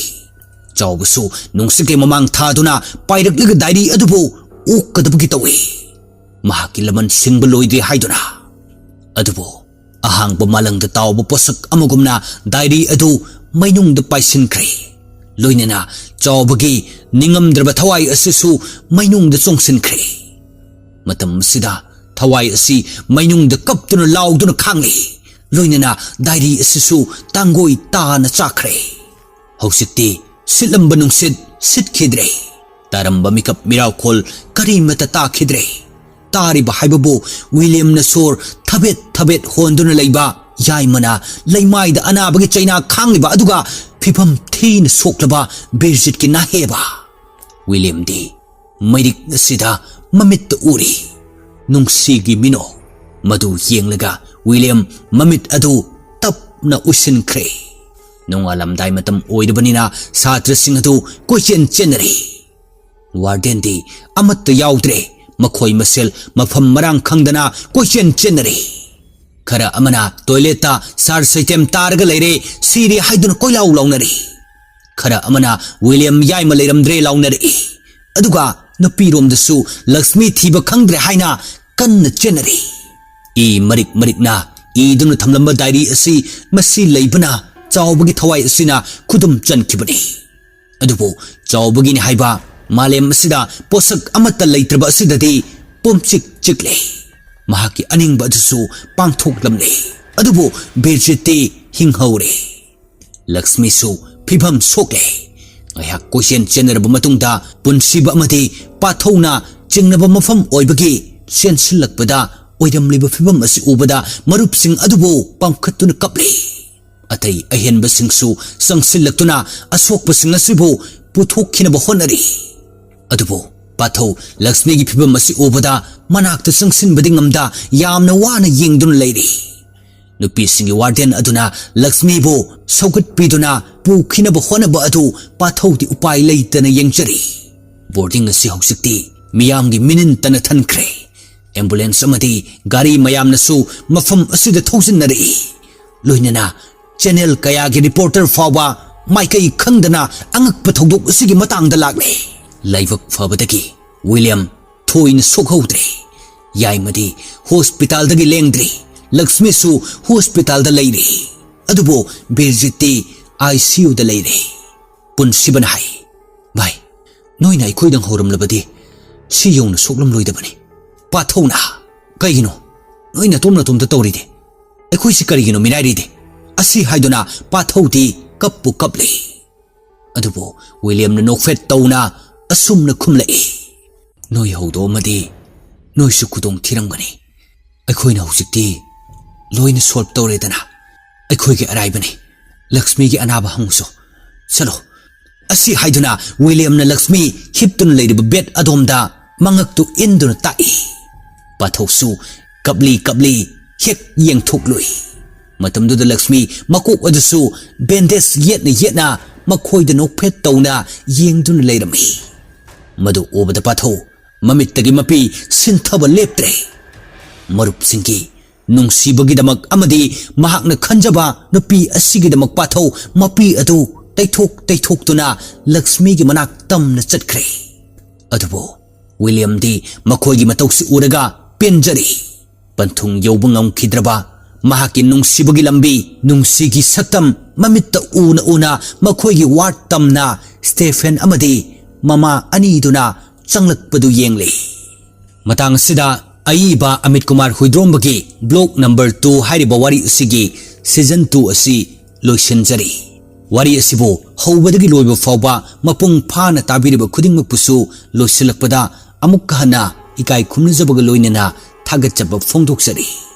ꯆꯥꯎꯕꯁꯨ ꯅꯨꯡꯁꯤꯠꯀꯤ ꯃꯃꯥꯡ ꯊꯥꯗꯨꯅ ꯄꯥꯏꯔꯛꯂꯒ ꯗꯥꯏꯔꯤ ꯑꯗꯨꯕꯨ ꯑꯣꯛꯀꯗꯕꯒꯤ ꯇꯧꯏ, ꯃꯍꯥꯛꯀꯤ ꯂꯃꯟ ꯁꯤꯡꯕ ꯂꯣꯏꯗ꯭ꯔꯤ ꯍꯥꯏꯗꯨꯅ꯫ ꯑꯗꯨꯕꯨ ꯑꯍꯥꯡꯕ ꯃꯥꯂꯪꯗ ꯇꯥꯎꯕ ꯄꯣꯠꯁꯛ ꯑꯃꯒꯨꯝꯅ ꯗꯥꯏꯔꯤ ꯑꯗꯨ ꯃꯩꯅꯨꯡꯗ ꯄꯥꯏꯁꯤꯟꯈ꯭ꯔꯦ꯫ ꯂꯣꯏꯅꯅ ꯆꯥꯎꯕꯒꯤ ꯅꯤꯡꯉꯝꯗ꯭ꯔꯕ ꯊꯋꯥꯏ ꯑꯁꯤꯁꯨ ꯃꯩꯅꯨꯡꯗ ꯆꯣꯡꯁꯤꯟꯈ꯭ꯔꯦ꯫ ꯃꯇꯝ ꯑꯁꯤꯗ ꯊꯋꯥꯏ ꯑꯁꯤ ꯃꯩꯅꯨꯡꯗ ꯀꯞꯇꯨꯅ ꯂꯥꯎꯗꯨꯅ ꯈꯥꯡꯂꯤ꯫ ꯂꯣꯏꯅꯅ ꯗꯥꯏꯔꯤ ꯑꯁꯤꯁꯨ ꯇꯥꯡꯒꯣꯏ ꯇꯥꯅ ꯆꯥꯈ꯭ꯔꯦ꯫ ꯍꯧꯖꯤꯛꯇꯤ ꯁꯤꯠꯂꯝꯕ ꯅꯨꯡꯁꯤꯠ ꯁꯤꯠꯈꯤꯗ꯭ꯔꯦ꯫ ꯇꯥꯔꯝꯕ ꯃꯤꯀꯞ ꯃꯤꯔꯥꯎꯈꯣꯜ ꯀꯔꯤꯃꯠꯇ ꯇꯥꯈꯤꯗ꯭ꯔꯦ꯫ ꯇꯥꯔꯤꯕ ꯍꯥꯏꯕꯕꯨ ꯋꯤꯂꯤꯌꯝꯅ ꯁꯣꯔ ꯊꯕꯦꯠ ꯊꯕꯦꯠ ꯍꯣꯟꯗꯨꯅ ꯂꯩꯕ, ꯌꯥꯏꯃꯅ ꯂꯩꯃꯥꯏꯗ ꯑꯅꯥꯕꯒꯤ ꯆꯩꯅꯥ ꯈꯥꯡꯂꯤꯕ, ꯑꯗꯨꯒ ꯐꯤꯕꯝ ꯊꯤꯅ ꯁꯣꯛꯂꯕ ꯕꯤꯔꯖꯤꯠꯀꯤ ꯅꯥꯍꯦꯕ꯫ ꯋꯤꯂꯤꯌꯝꯗꯤ ꯃꯩꯔꯤꯛ ꯑꯁꯤꯗ ꯃꯃꯤꯠꯇ ꯎꯔꯤ꯫ ꯅꯨꯡꯁꯤꯒꯤ ꯃꯤꯅꯣ꯫ ꯃꯗꯨ ꯌꯦꯡꯂꯒ ꯋꯤꯂꯤꯌꯝ ꯃꯃꯤꯠ ꯑꯗꯨ ꯇꯞꯅ ꯎꯏꯁꯤꯟꯈ꯭ꯔꯦ꯫ ꯅꯣꯡꯉꯥꯜꯂꯝꯗꯥꯏ ꯃꯇꯝ ꯑꯣꯏꯔꯕꯅꯤꯅ ꯁꯥꯇ꯭ꯔꯁꯤꯡ ꯑꯗꯨ ꯀꯣꯏꯆꯦꯟ ꯆꯦꯟꯅꯔꯤ꯫ ꯋꯥꯔꯗꯦꯟꯗꯤ ꯑꯃꯠꯇ ꯌꯥꯎꯗ꯭ꯔꯦ꯫ ꯃꯈꯣꯏ ꯃꯁꯦꯜ ꯃꯐꯝ ꯃꯔꯥꯡ ꯈꯪꯗꯅ ꯀꯣꯏꯆꯦꯟ ꯆꯦꯟꯅꯔꯤ꯫ ꯈꯔ ꯑꯃꯅ ꯇꯣꯏꯂꯦꯠꯇ ꯁꯥꯔ ꯁꯩꯇꯦꯝ ꯇꯥꯔꯒ ꯂꯩꯔꯦ, ꯁꯤꯔꯦ ꯍꯥꯏꯗꯨꯅ ꯀꯣꯏꯂꯥꯎ ꯂꯥꯎꯅꯔꯤ꯫ ꯈꯔ ꯑꯃꯅ ꯋꯤꯂꯤꯌꯝ ꯌꯥꯏꯃ ꯂꯩꯔꯝꯗ꯭ꯔꯦ ꯂꯥꯎꯅꯔꯛꯏ꯫ ꯑꯗꯨꯒ ꯅꯨꯄꯤꯔꯣꯝꯗꯁꯨ ꯂꯛꯁꯃꯤ ꯊꯤꯕ ꯈꯪꯗ꯭ꯔꯦ ꯍꯥꯏꯅ ꯀꯟꯅ ꯆꯦꯟꯅꯔꯤ꯫ ꯏ ꯃꯔꯤꯛ ꯃꯔꯤꯛꯅ ꯏꯗꯨꯅ ꯊꯝꯂꯝꯕ ꯗꯥꯏꯔꯤ ꯑꯁꯤ ꯃꯁꯤ ꯂꯩꯕꯅ ꯆꯥꯎꯕꯒꯤ ꯊꯋꯥꯏ ꯑꯁꯤꯅ ꯈꯨꯗꯨꯝ ꯆꯟꯈꯤꯕꯅꯤ꯫ ꯑꯗꯨꯕꯨ ꯆꯥꯎꯕꯒꯤꯅꯤ ꯍꯥꯏꯕ ꯃꯥꯂꯦꯝ ꯑꯁꯤꯗ ꯄꯣꯠꯁꯛ ꯑꯃꯠꯇ ꯂꯩꯇ꯭ꯔꯕ ꯑꯁꯤꯗꯗꯤ ꯄꯨꯝꯆꯤꯛ ꯆꯤꯛꯂꯦ꯫ ꯃꯍꯥꯛꯀꯤ ꯑꯅꯤꯡꯕ ꯑꯗꯨꯁꯨ ꯄꯥꯡꯊꯣꯛꯂꯝꯂꯦ꯫ ꯑꯗꯨꯕꯨ ꯕꯤꯔꯖꯤꯠꯇꯤ ꯍꯤꯡꯍꯧꯔꯦ꯫ ꯂꯛꯁꯃꯤꯁꯨ ꯐꯤꯚꯝ ꯁꯣꯛꯂꯦ꯫ ꯉꯥꯏꯍꯥꯛ ꯀꯣꯏꯆꯦꯟ ꯆꯦꯟꯅꯔꯕ ꯃꯇꯨꯡꯗ ꯄꯨꯟꯁꯤꯕ ꯑꯃꯗꯤ ꯄꯥꯊꯧꯅ ꯆꯤꯡꯅꯕ ꯃꯐꯝ ꯑꯣꯏꯕꯒꯤ ꯆꯦꯟꯁꯤꯜꯂꯛꯄꯗ ꯑꯣꯏꯔꯝꯂꯤꯕ ꯐꯤꯚꯝ ꯑꯁꯤ ꯎꯕꯗ ꯃꯔꯨꯞꯁꯤꯡ ꯑꯗꯨꯕꯨ ꯄꯥꯝꯈꯠꯇꯨꯅ ꯀꯞꯂꯤ꯫ ꯑꯇꯩ ꯑꯍꯦꯟꯕꯁꯤꯡꯁꯨ ꯆꯪꯁꯤꯜꯂꯛꯇꯨꯅ ꯑꯁꯣꯛꯄꯁꯤꯡ ꯑꯁꯤꯕꯨ ꯄꯨꯊꯣꯛꯈꯤꯅꯕ ꯍꯣꯠꯅꯔꯤ꯫ ꯑꯗꯨꯕꯨ ꯄꯥꯊꯧ ꯂꯛꯁꯃꯤꯒꯤ ꯐꯤꯚꯝ ꯑꯁꯤ ꯎꯕꯗ ꯃꯅꯥꯛꯇ ꯆꯪꯁꯤꯟꯕꯗꯤ ꯉꯝꯗ ꯌꯥꯝꯅ ꯋꯥꯅ ꯌꯦꯡꯗꯨꯅ ꯂꯩꯔꯤ꯫ ꯅꯨꯄꯤꯁꯤꯡꯒꯤ ꯋꯥꯔꯗꯦꯟ ꯑꯗꯨꯅ ꯂꯛꯁꯃꯤꯕꯨ ꯁꯧꯒꯠꯄꯤꯗꯨꯅ ꯄꯨꯈꯤꯅꯕ ꯍꯣꯠꯅꯕ ꯑꯗꯨ ꯄꯥꯊꯧꯗꯤ ꯎꯄꯥꯏ ꯂꯩꯇꯅ ꯌꯦꯡꯖꯔꯤ꯫ ꯕꯣꯔꯗꯤꯡ ꯑꯁꯤ ꯍꯧꯖꯤꯛꯇꯤ ꯃꯤꯌꯥꯝꯒꯤ ꯃꯤꯅꯤꯟ ꯇꯅ ꯊꯟꯈ꯭ꯔꯦ꯫ ꯑꯦꯝꯕꯨꯂꯦꯟꯁ ꯑꯃꯗꯤ ꯒꯥꯔꯤ ꯃꯌꯥꯝꯅꯁꯨ ꯃꯐꯝ ꯑꯁꯤꯗ ꯊꯧꯖꯤꯟꯅꯔꯛꯏ꯫ ꯂꯣꯏꯅꯅ ꯆꯦꯅꯦꯜ ꯀꯌꯥꯒꯤ ꯔꯤꯄꯣꯔꯇꯔ ꯐꯥꯎꯕ ꯃꯥꯏꯀꯩ ꯈꯪꯗꯅ ꯑꯉꯛꯄ ꯊꯧꯗꯣꯛ ꯑꯁꯤꯒꯤ ꯃꯇꯥꯡꯗ ꯂꯥꯛꯂꯦ꯫ ꯂꯥꯏꯕꯛ ꯐꯕꯗꯒꯤ ꯋꯤꯂꯤꯌꯝ ꯊꯣꯏꯅ ꯁꯣꯛꯍꯧꯗ꯭ꯔꯦ꯫ ꯌꯥꯏꯃꯗꯤ ꯍꯣꯁꯄꯤꯇꯥꯜꯗꯒꯤ ꯂꯦꯡꯗ꯭ꯔꯤ꯫ ꯂꯛꯁꯃꯤꯁꯨ ꯍꯣꯁꯄꯤꯇꯥꯜꯗ ꯂꯩꯔꯤ꯫ ꯑꯗꯨꯕꯨ ꯕꯤꯔꯖꯤꯠꯇꯤ ICUꯗ ꯂꯩꯔꯦ꯫ ꯄꯨꯟꯁꯤꯕꯅ ꯍꯥꯏ, "ꯚꯥꯏ, ꯅꯣꯏꯅ ꯑꯩꯈꯣꯏꯗꯪ ꯍꯧꯔꯝꯂꯕꯗꯤ ꯁꯤ ꯌꯧꯅ ꯁꯣꯛꯂꯝꯂꯣꯏꯗꯕꯅꯤ꯫" ꯄꯥꯊꯧꯅ, "ꯀꯩꯒꯤꯅꯣ ꯅꯣꯏ ꯅꯇꯣꯝ ꯅꯇꯣꯝꯇ ꯇꯧꯔꯤꯗꯤ? ꯑꯩꯈꯣꯏꯁꯤ ꯀꯔꯤꯒꯤꯅꯣ ꯃꯤꯅꯥꯏꯔꯤꯗꯤ?" ꯑꯁꯤ ꯍꯥꯏꯗꯨꯅ ꯄꯥꯊꯧꯗꯤ ꯀꯞꯄꯨ ꯀꯞꯂꯤ꯫ ꯑꯗꯨꯕꯨ ꯋꯤꯂꯤꯌꯝꯅ ꯅꯣꯛꯐꯦꯠ ꯇꯧꯅ ꯑꯁꯨꯝꯅ ꯈꯨꯝꯂꯛꯏ, "ꯅꯣꯏ ꯍꯧꯗꯣꯛꯑꯝꯃꯗꯤ ꯅꯣꯏꯁꯨ ꯈꯨꯗꯣꯡ ꯊꯤꯔꯝꯒꯅꯤ꯫ ꯑꯩꯈꯣꯏꯅ ꯍꯧꯖꯤꯛꯇꯤ ꯂꯣꯏꯅ ꯁꯣꯜꯕ ꯇꯧꯔꯦꯗꯅ꯫ ꯑꯩꯈꯣꯏꯒꯤ ꯑꯔꯥꯏꯕꯅꯤ꯫ ꯂꯛꯁꯃꯤꯒꯤ ꯑꯅꯥꯕ ꯍꯪꯉꯨꯁꯨ꯫ ꯆꯠꯂꯣ꯫" ꯑꯁꯤ ꯍꯥꯏꯗꯨꯅ ꯋꯤꯂꯤꯌꯝꯅ ꯂꯛꯁꯃꯤ ꯍꯤꯞꯇꯨꯅ ꯂꯩꯔꯤꯕ ꯕꯦꯗ ꯑꯗꯣꯝꯗ ꯃꯉꯛꯇꯨ ꯏꯟꯗꯨꯅ ꯇꯥꯛꯏ꯫ ꯄꯥꯊꯧꯁꯨ ꯀꯞꯂꯤ ꯀꯞꯂꯤ ꯍꯦꯛ ꯌꯦꯡꯊꯣꯛꯂꯨꯏ꯫ ꯃꯇꯝꯗꯨꯗ ꯂꯛꯁꯃꯤ ꯃꯀꯣꯛ ꯑꯗꯨꯁꯨ ꯕꯦꯟꯗꯦꯖ ꯌꯦꯠꯅ ꯌꯦꯠꯅ ꯃꯈꯣꯏꯗ ꯅꯣꯛꯐꯦꯠ ꯇꯧꯅ ꯌꯦꯡꯗꯨꯅ ꯂꯩꯔꯝꯃꯤ꯫ ꯃꯗꯨ ꯎꯕꯗ ꯄꯥꯊꯧ ꯃꯃꯤꯠꯇꯒꯤ ꯃꯄꯤ ꯁꯤꯟꯊꯕ ꯂꯦꯞꯇ꯭ꯔꯦ꯫ ꯃꯔꯨꯞꯁꯤꯡꯒꯤ ꯅꯨꯡꯁꯤꯕꯒꯤꯗꯃꯛ ꯑꯃꯗꯤ ꯃꯍꯥꯛꯅ ꯈꯟꯖꯕ ꯅꯨꯄꯤ ꯑꯁꯤꯒꯤꯗꯃꯛ ꯄꯥꯊꯧ ꯃꯄꯤ ꯑꯗꯨ ꯇꯩꯊꯣꯛ ꯇꯩꯊꯣꯛꯇꯨꯅ ꯂꯛꯁꯃꯤꯒꯤ ꯃꯅꯥꯛ ꯇꯝꯅ ꯆꯠꯈ꯭ꯔꯦ꯫ ꯑꯗꯨꯕꯨ ꯋꯤꯂꯤꯌꯝꯗꯤ ꯃꯈꯣꯏꯒꯤ ꯃꯇꯧꯁꯤ ꯎꯔꯒ ꯄꯦꯟꯖꯔꯤ꯫ ꯄꯟꯊꯨꯡ ꯌꯧꯕ ꯉꯝꯈꯤꯗ꯭ꯔꯕ ꯃꯍꯥꯛꯀꯤ ꯅꯨꯡꯁꯤꯕꯒꯤ ꯂꯝꯕꯤ, ꯅꯨꯡꯁꯤꯒꯤ ꯁꯛꯇꯝ ꯃꯃꯤꯠꯇ ꯎꯅ ꯎꯅ ꯃꯈꯣꯏꯒꯤ ꯋꯥꯔꯗ ꯇꯝꯅ ꯁ꯭ꯇꯦꯐꯦꯟ ꯑꯃꯗꯤ ꯃꯃꯥ ꯑꯅꯤꯗꯨꯅ ꯆꯪꯂꯛꯄꯗꯨ ꯌꯦꯡꯂꯤ꯫ ꯃꯇꯥꯡ ꯑꯁꯤꯗ ꯑꯏꯕ ꯑꯃꯤꯠ ꯀꯨꯃꯥꯔ ꯍꯨꯏꯗ꯭ꯔꯣꯝꯕꯒꯤ ꯕ꯭ꯂꯣꯛ ꯅꯝꯕꯔ ꯇꯨ ꯍꯥꯏꯔꯤꯕ ꯋꯥꯔꯤ ꯑꯁꯤꯒꯤ ꯁꯤꯖꯟ ꯇꯨ ꯑꯁꯤ ꯂꯣꯏꯁꯤꯟꯖꯔꯤ꯫ ꯋꯥꯔꯤ ꯑꯁꯤꯕꯨ ꯍꯧꯕꯗꯒꯤ ꯂꯣꯏꯕ ꯐꯥꯎꯕ ꯃꯄꯨꯡ ꯐꯥꯅ ꯇꯥꯕꯤꯔꯤꯕ ꯈꯨꯗꯤꯡꯃꯛꯄꯨꯁꯨ ꯂꯣꯏꯁꯤꯜꯂꯛꯄꯗ ꯑꯃꯨꯛꯀ ꯍꯟꯅ ꯏꯀꯥꯏ ꯈꯨꯝꯅꯖꯕꯒ ꯂꯣꯏꯅꯅ ꯊꯥꯒꯠꯆꯕ ꯐꯣꯡꯗꯣꯛꯆꯔꯤ꯫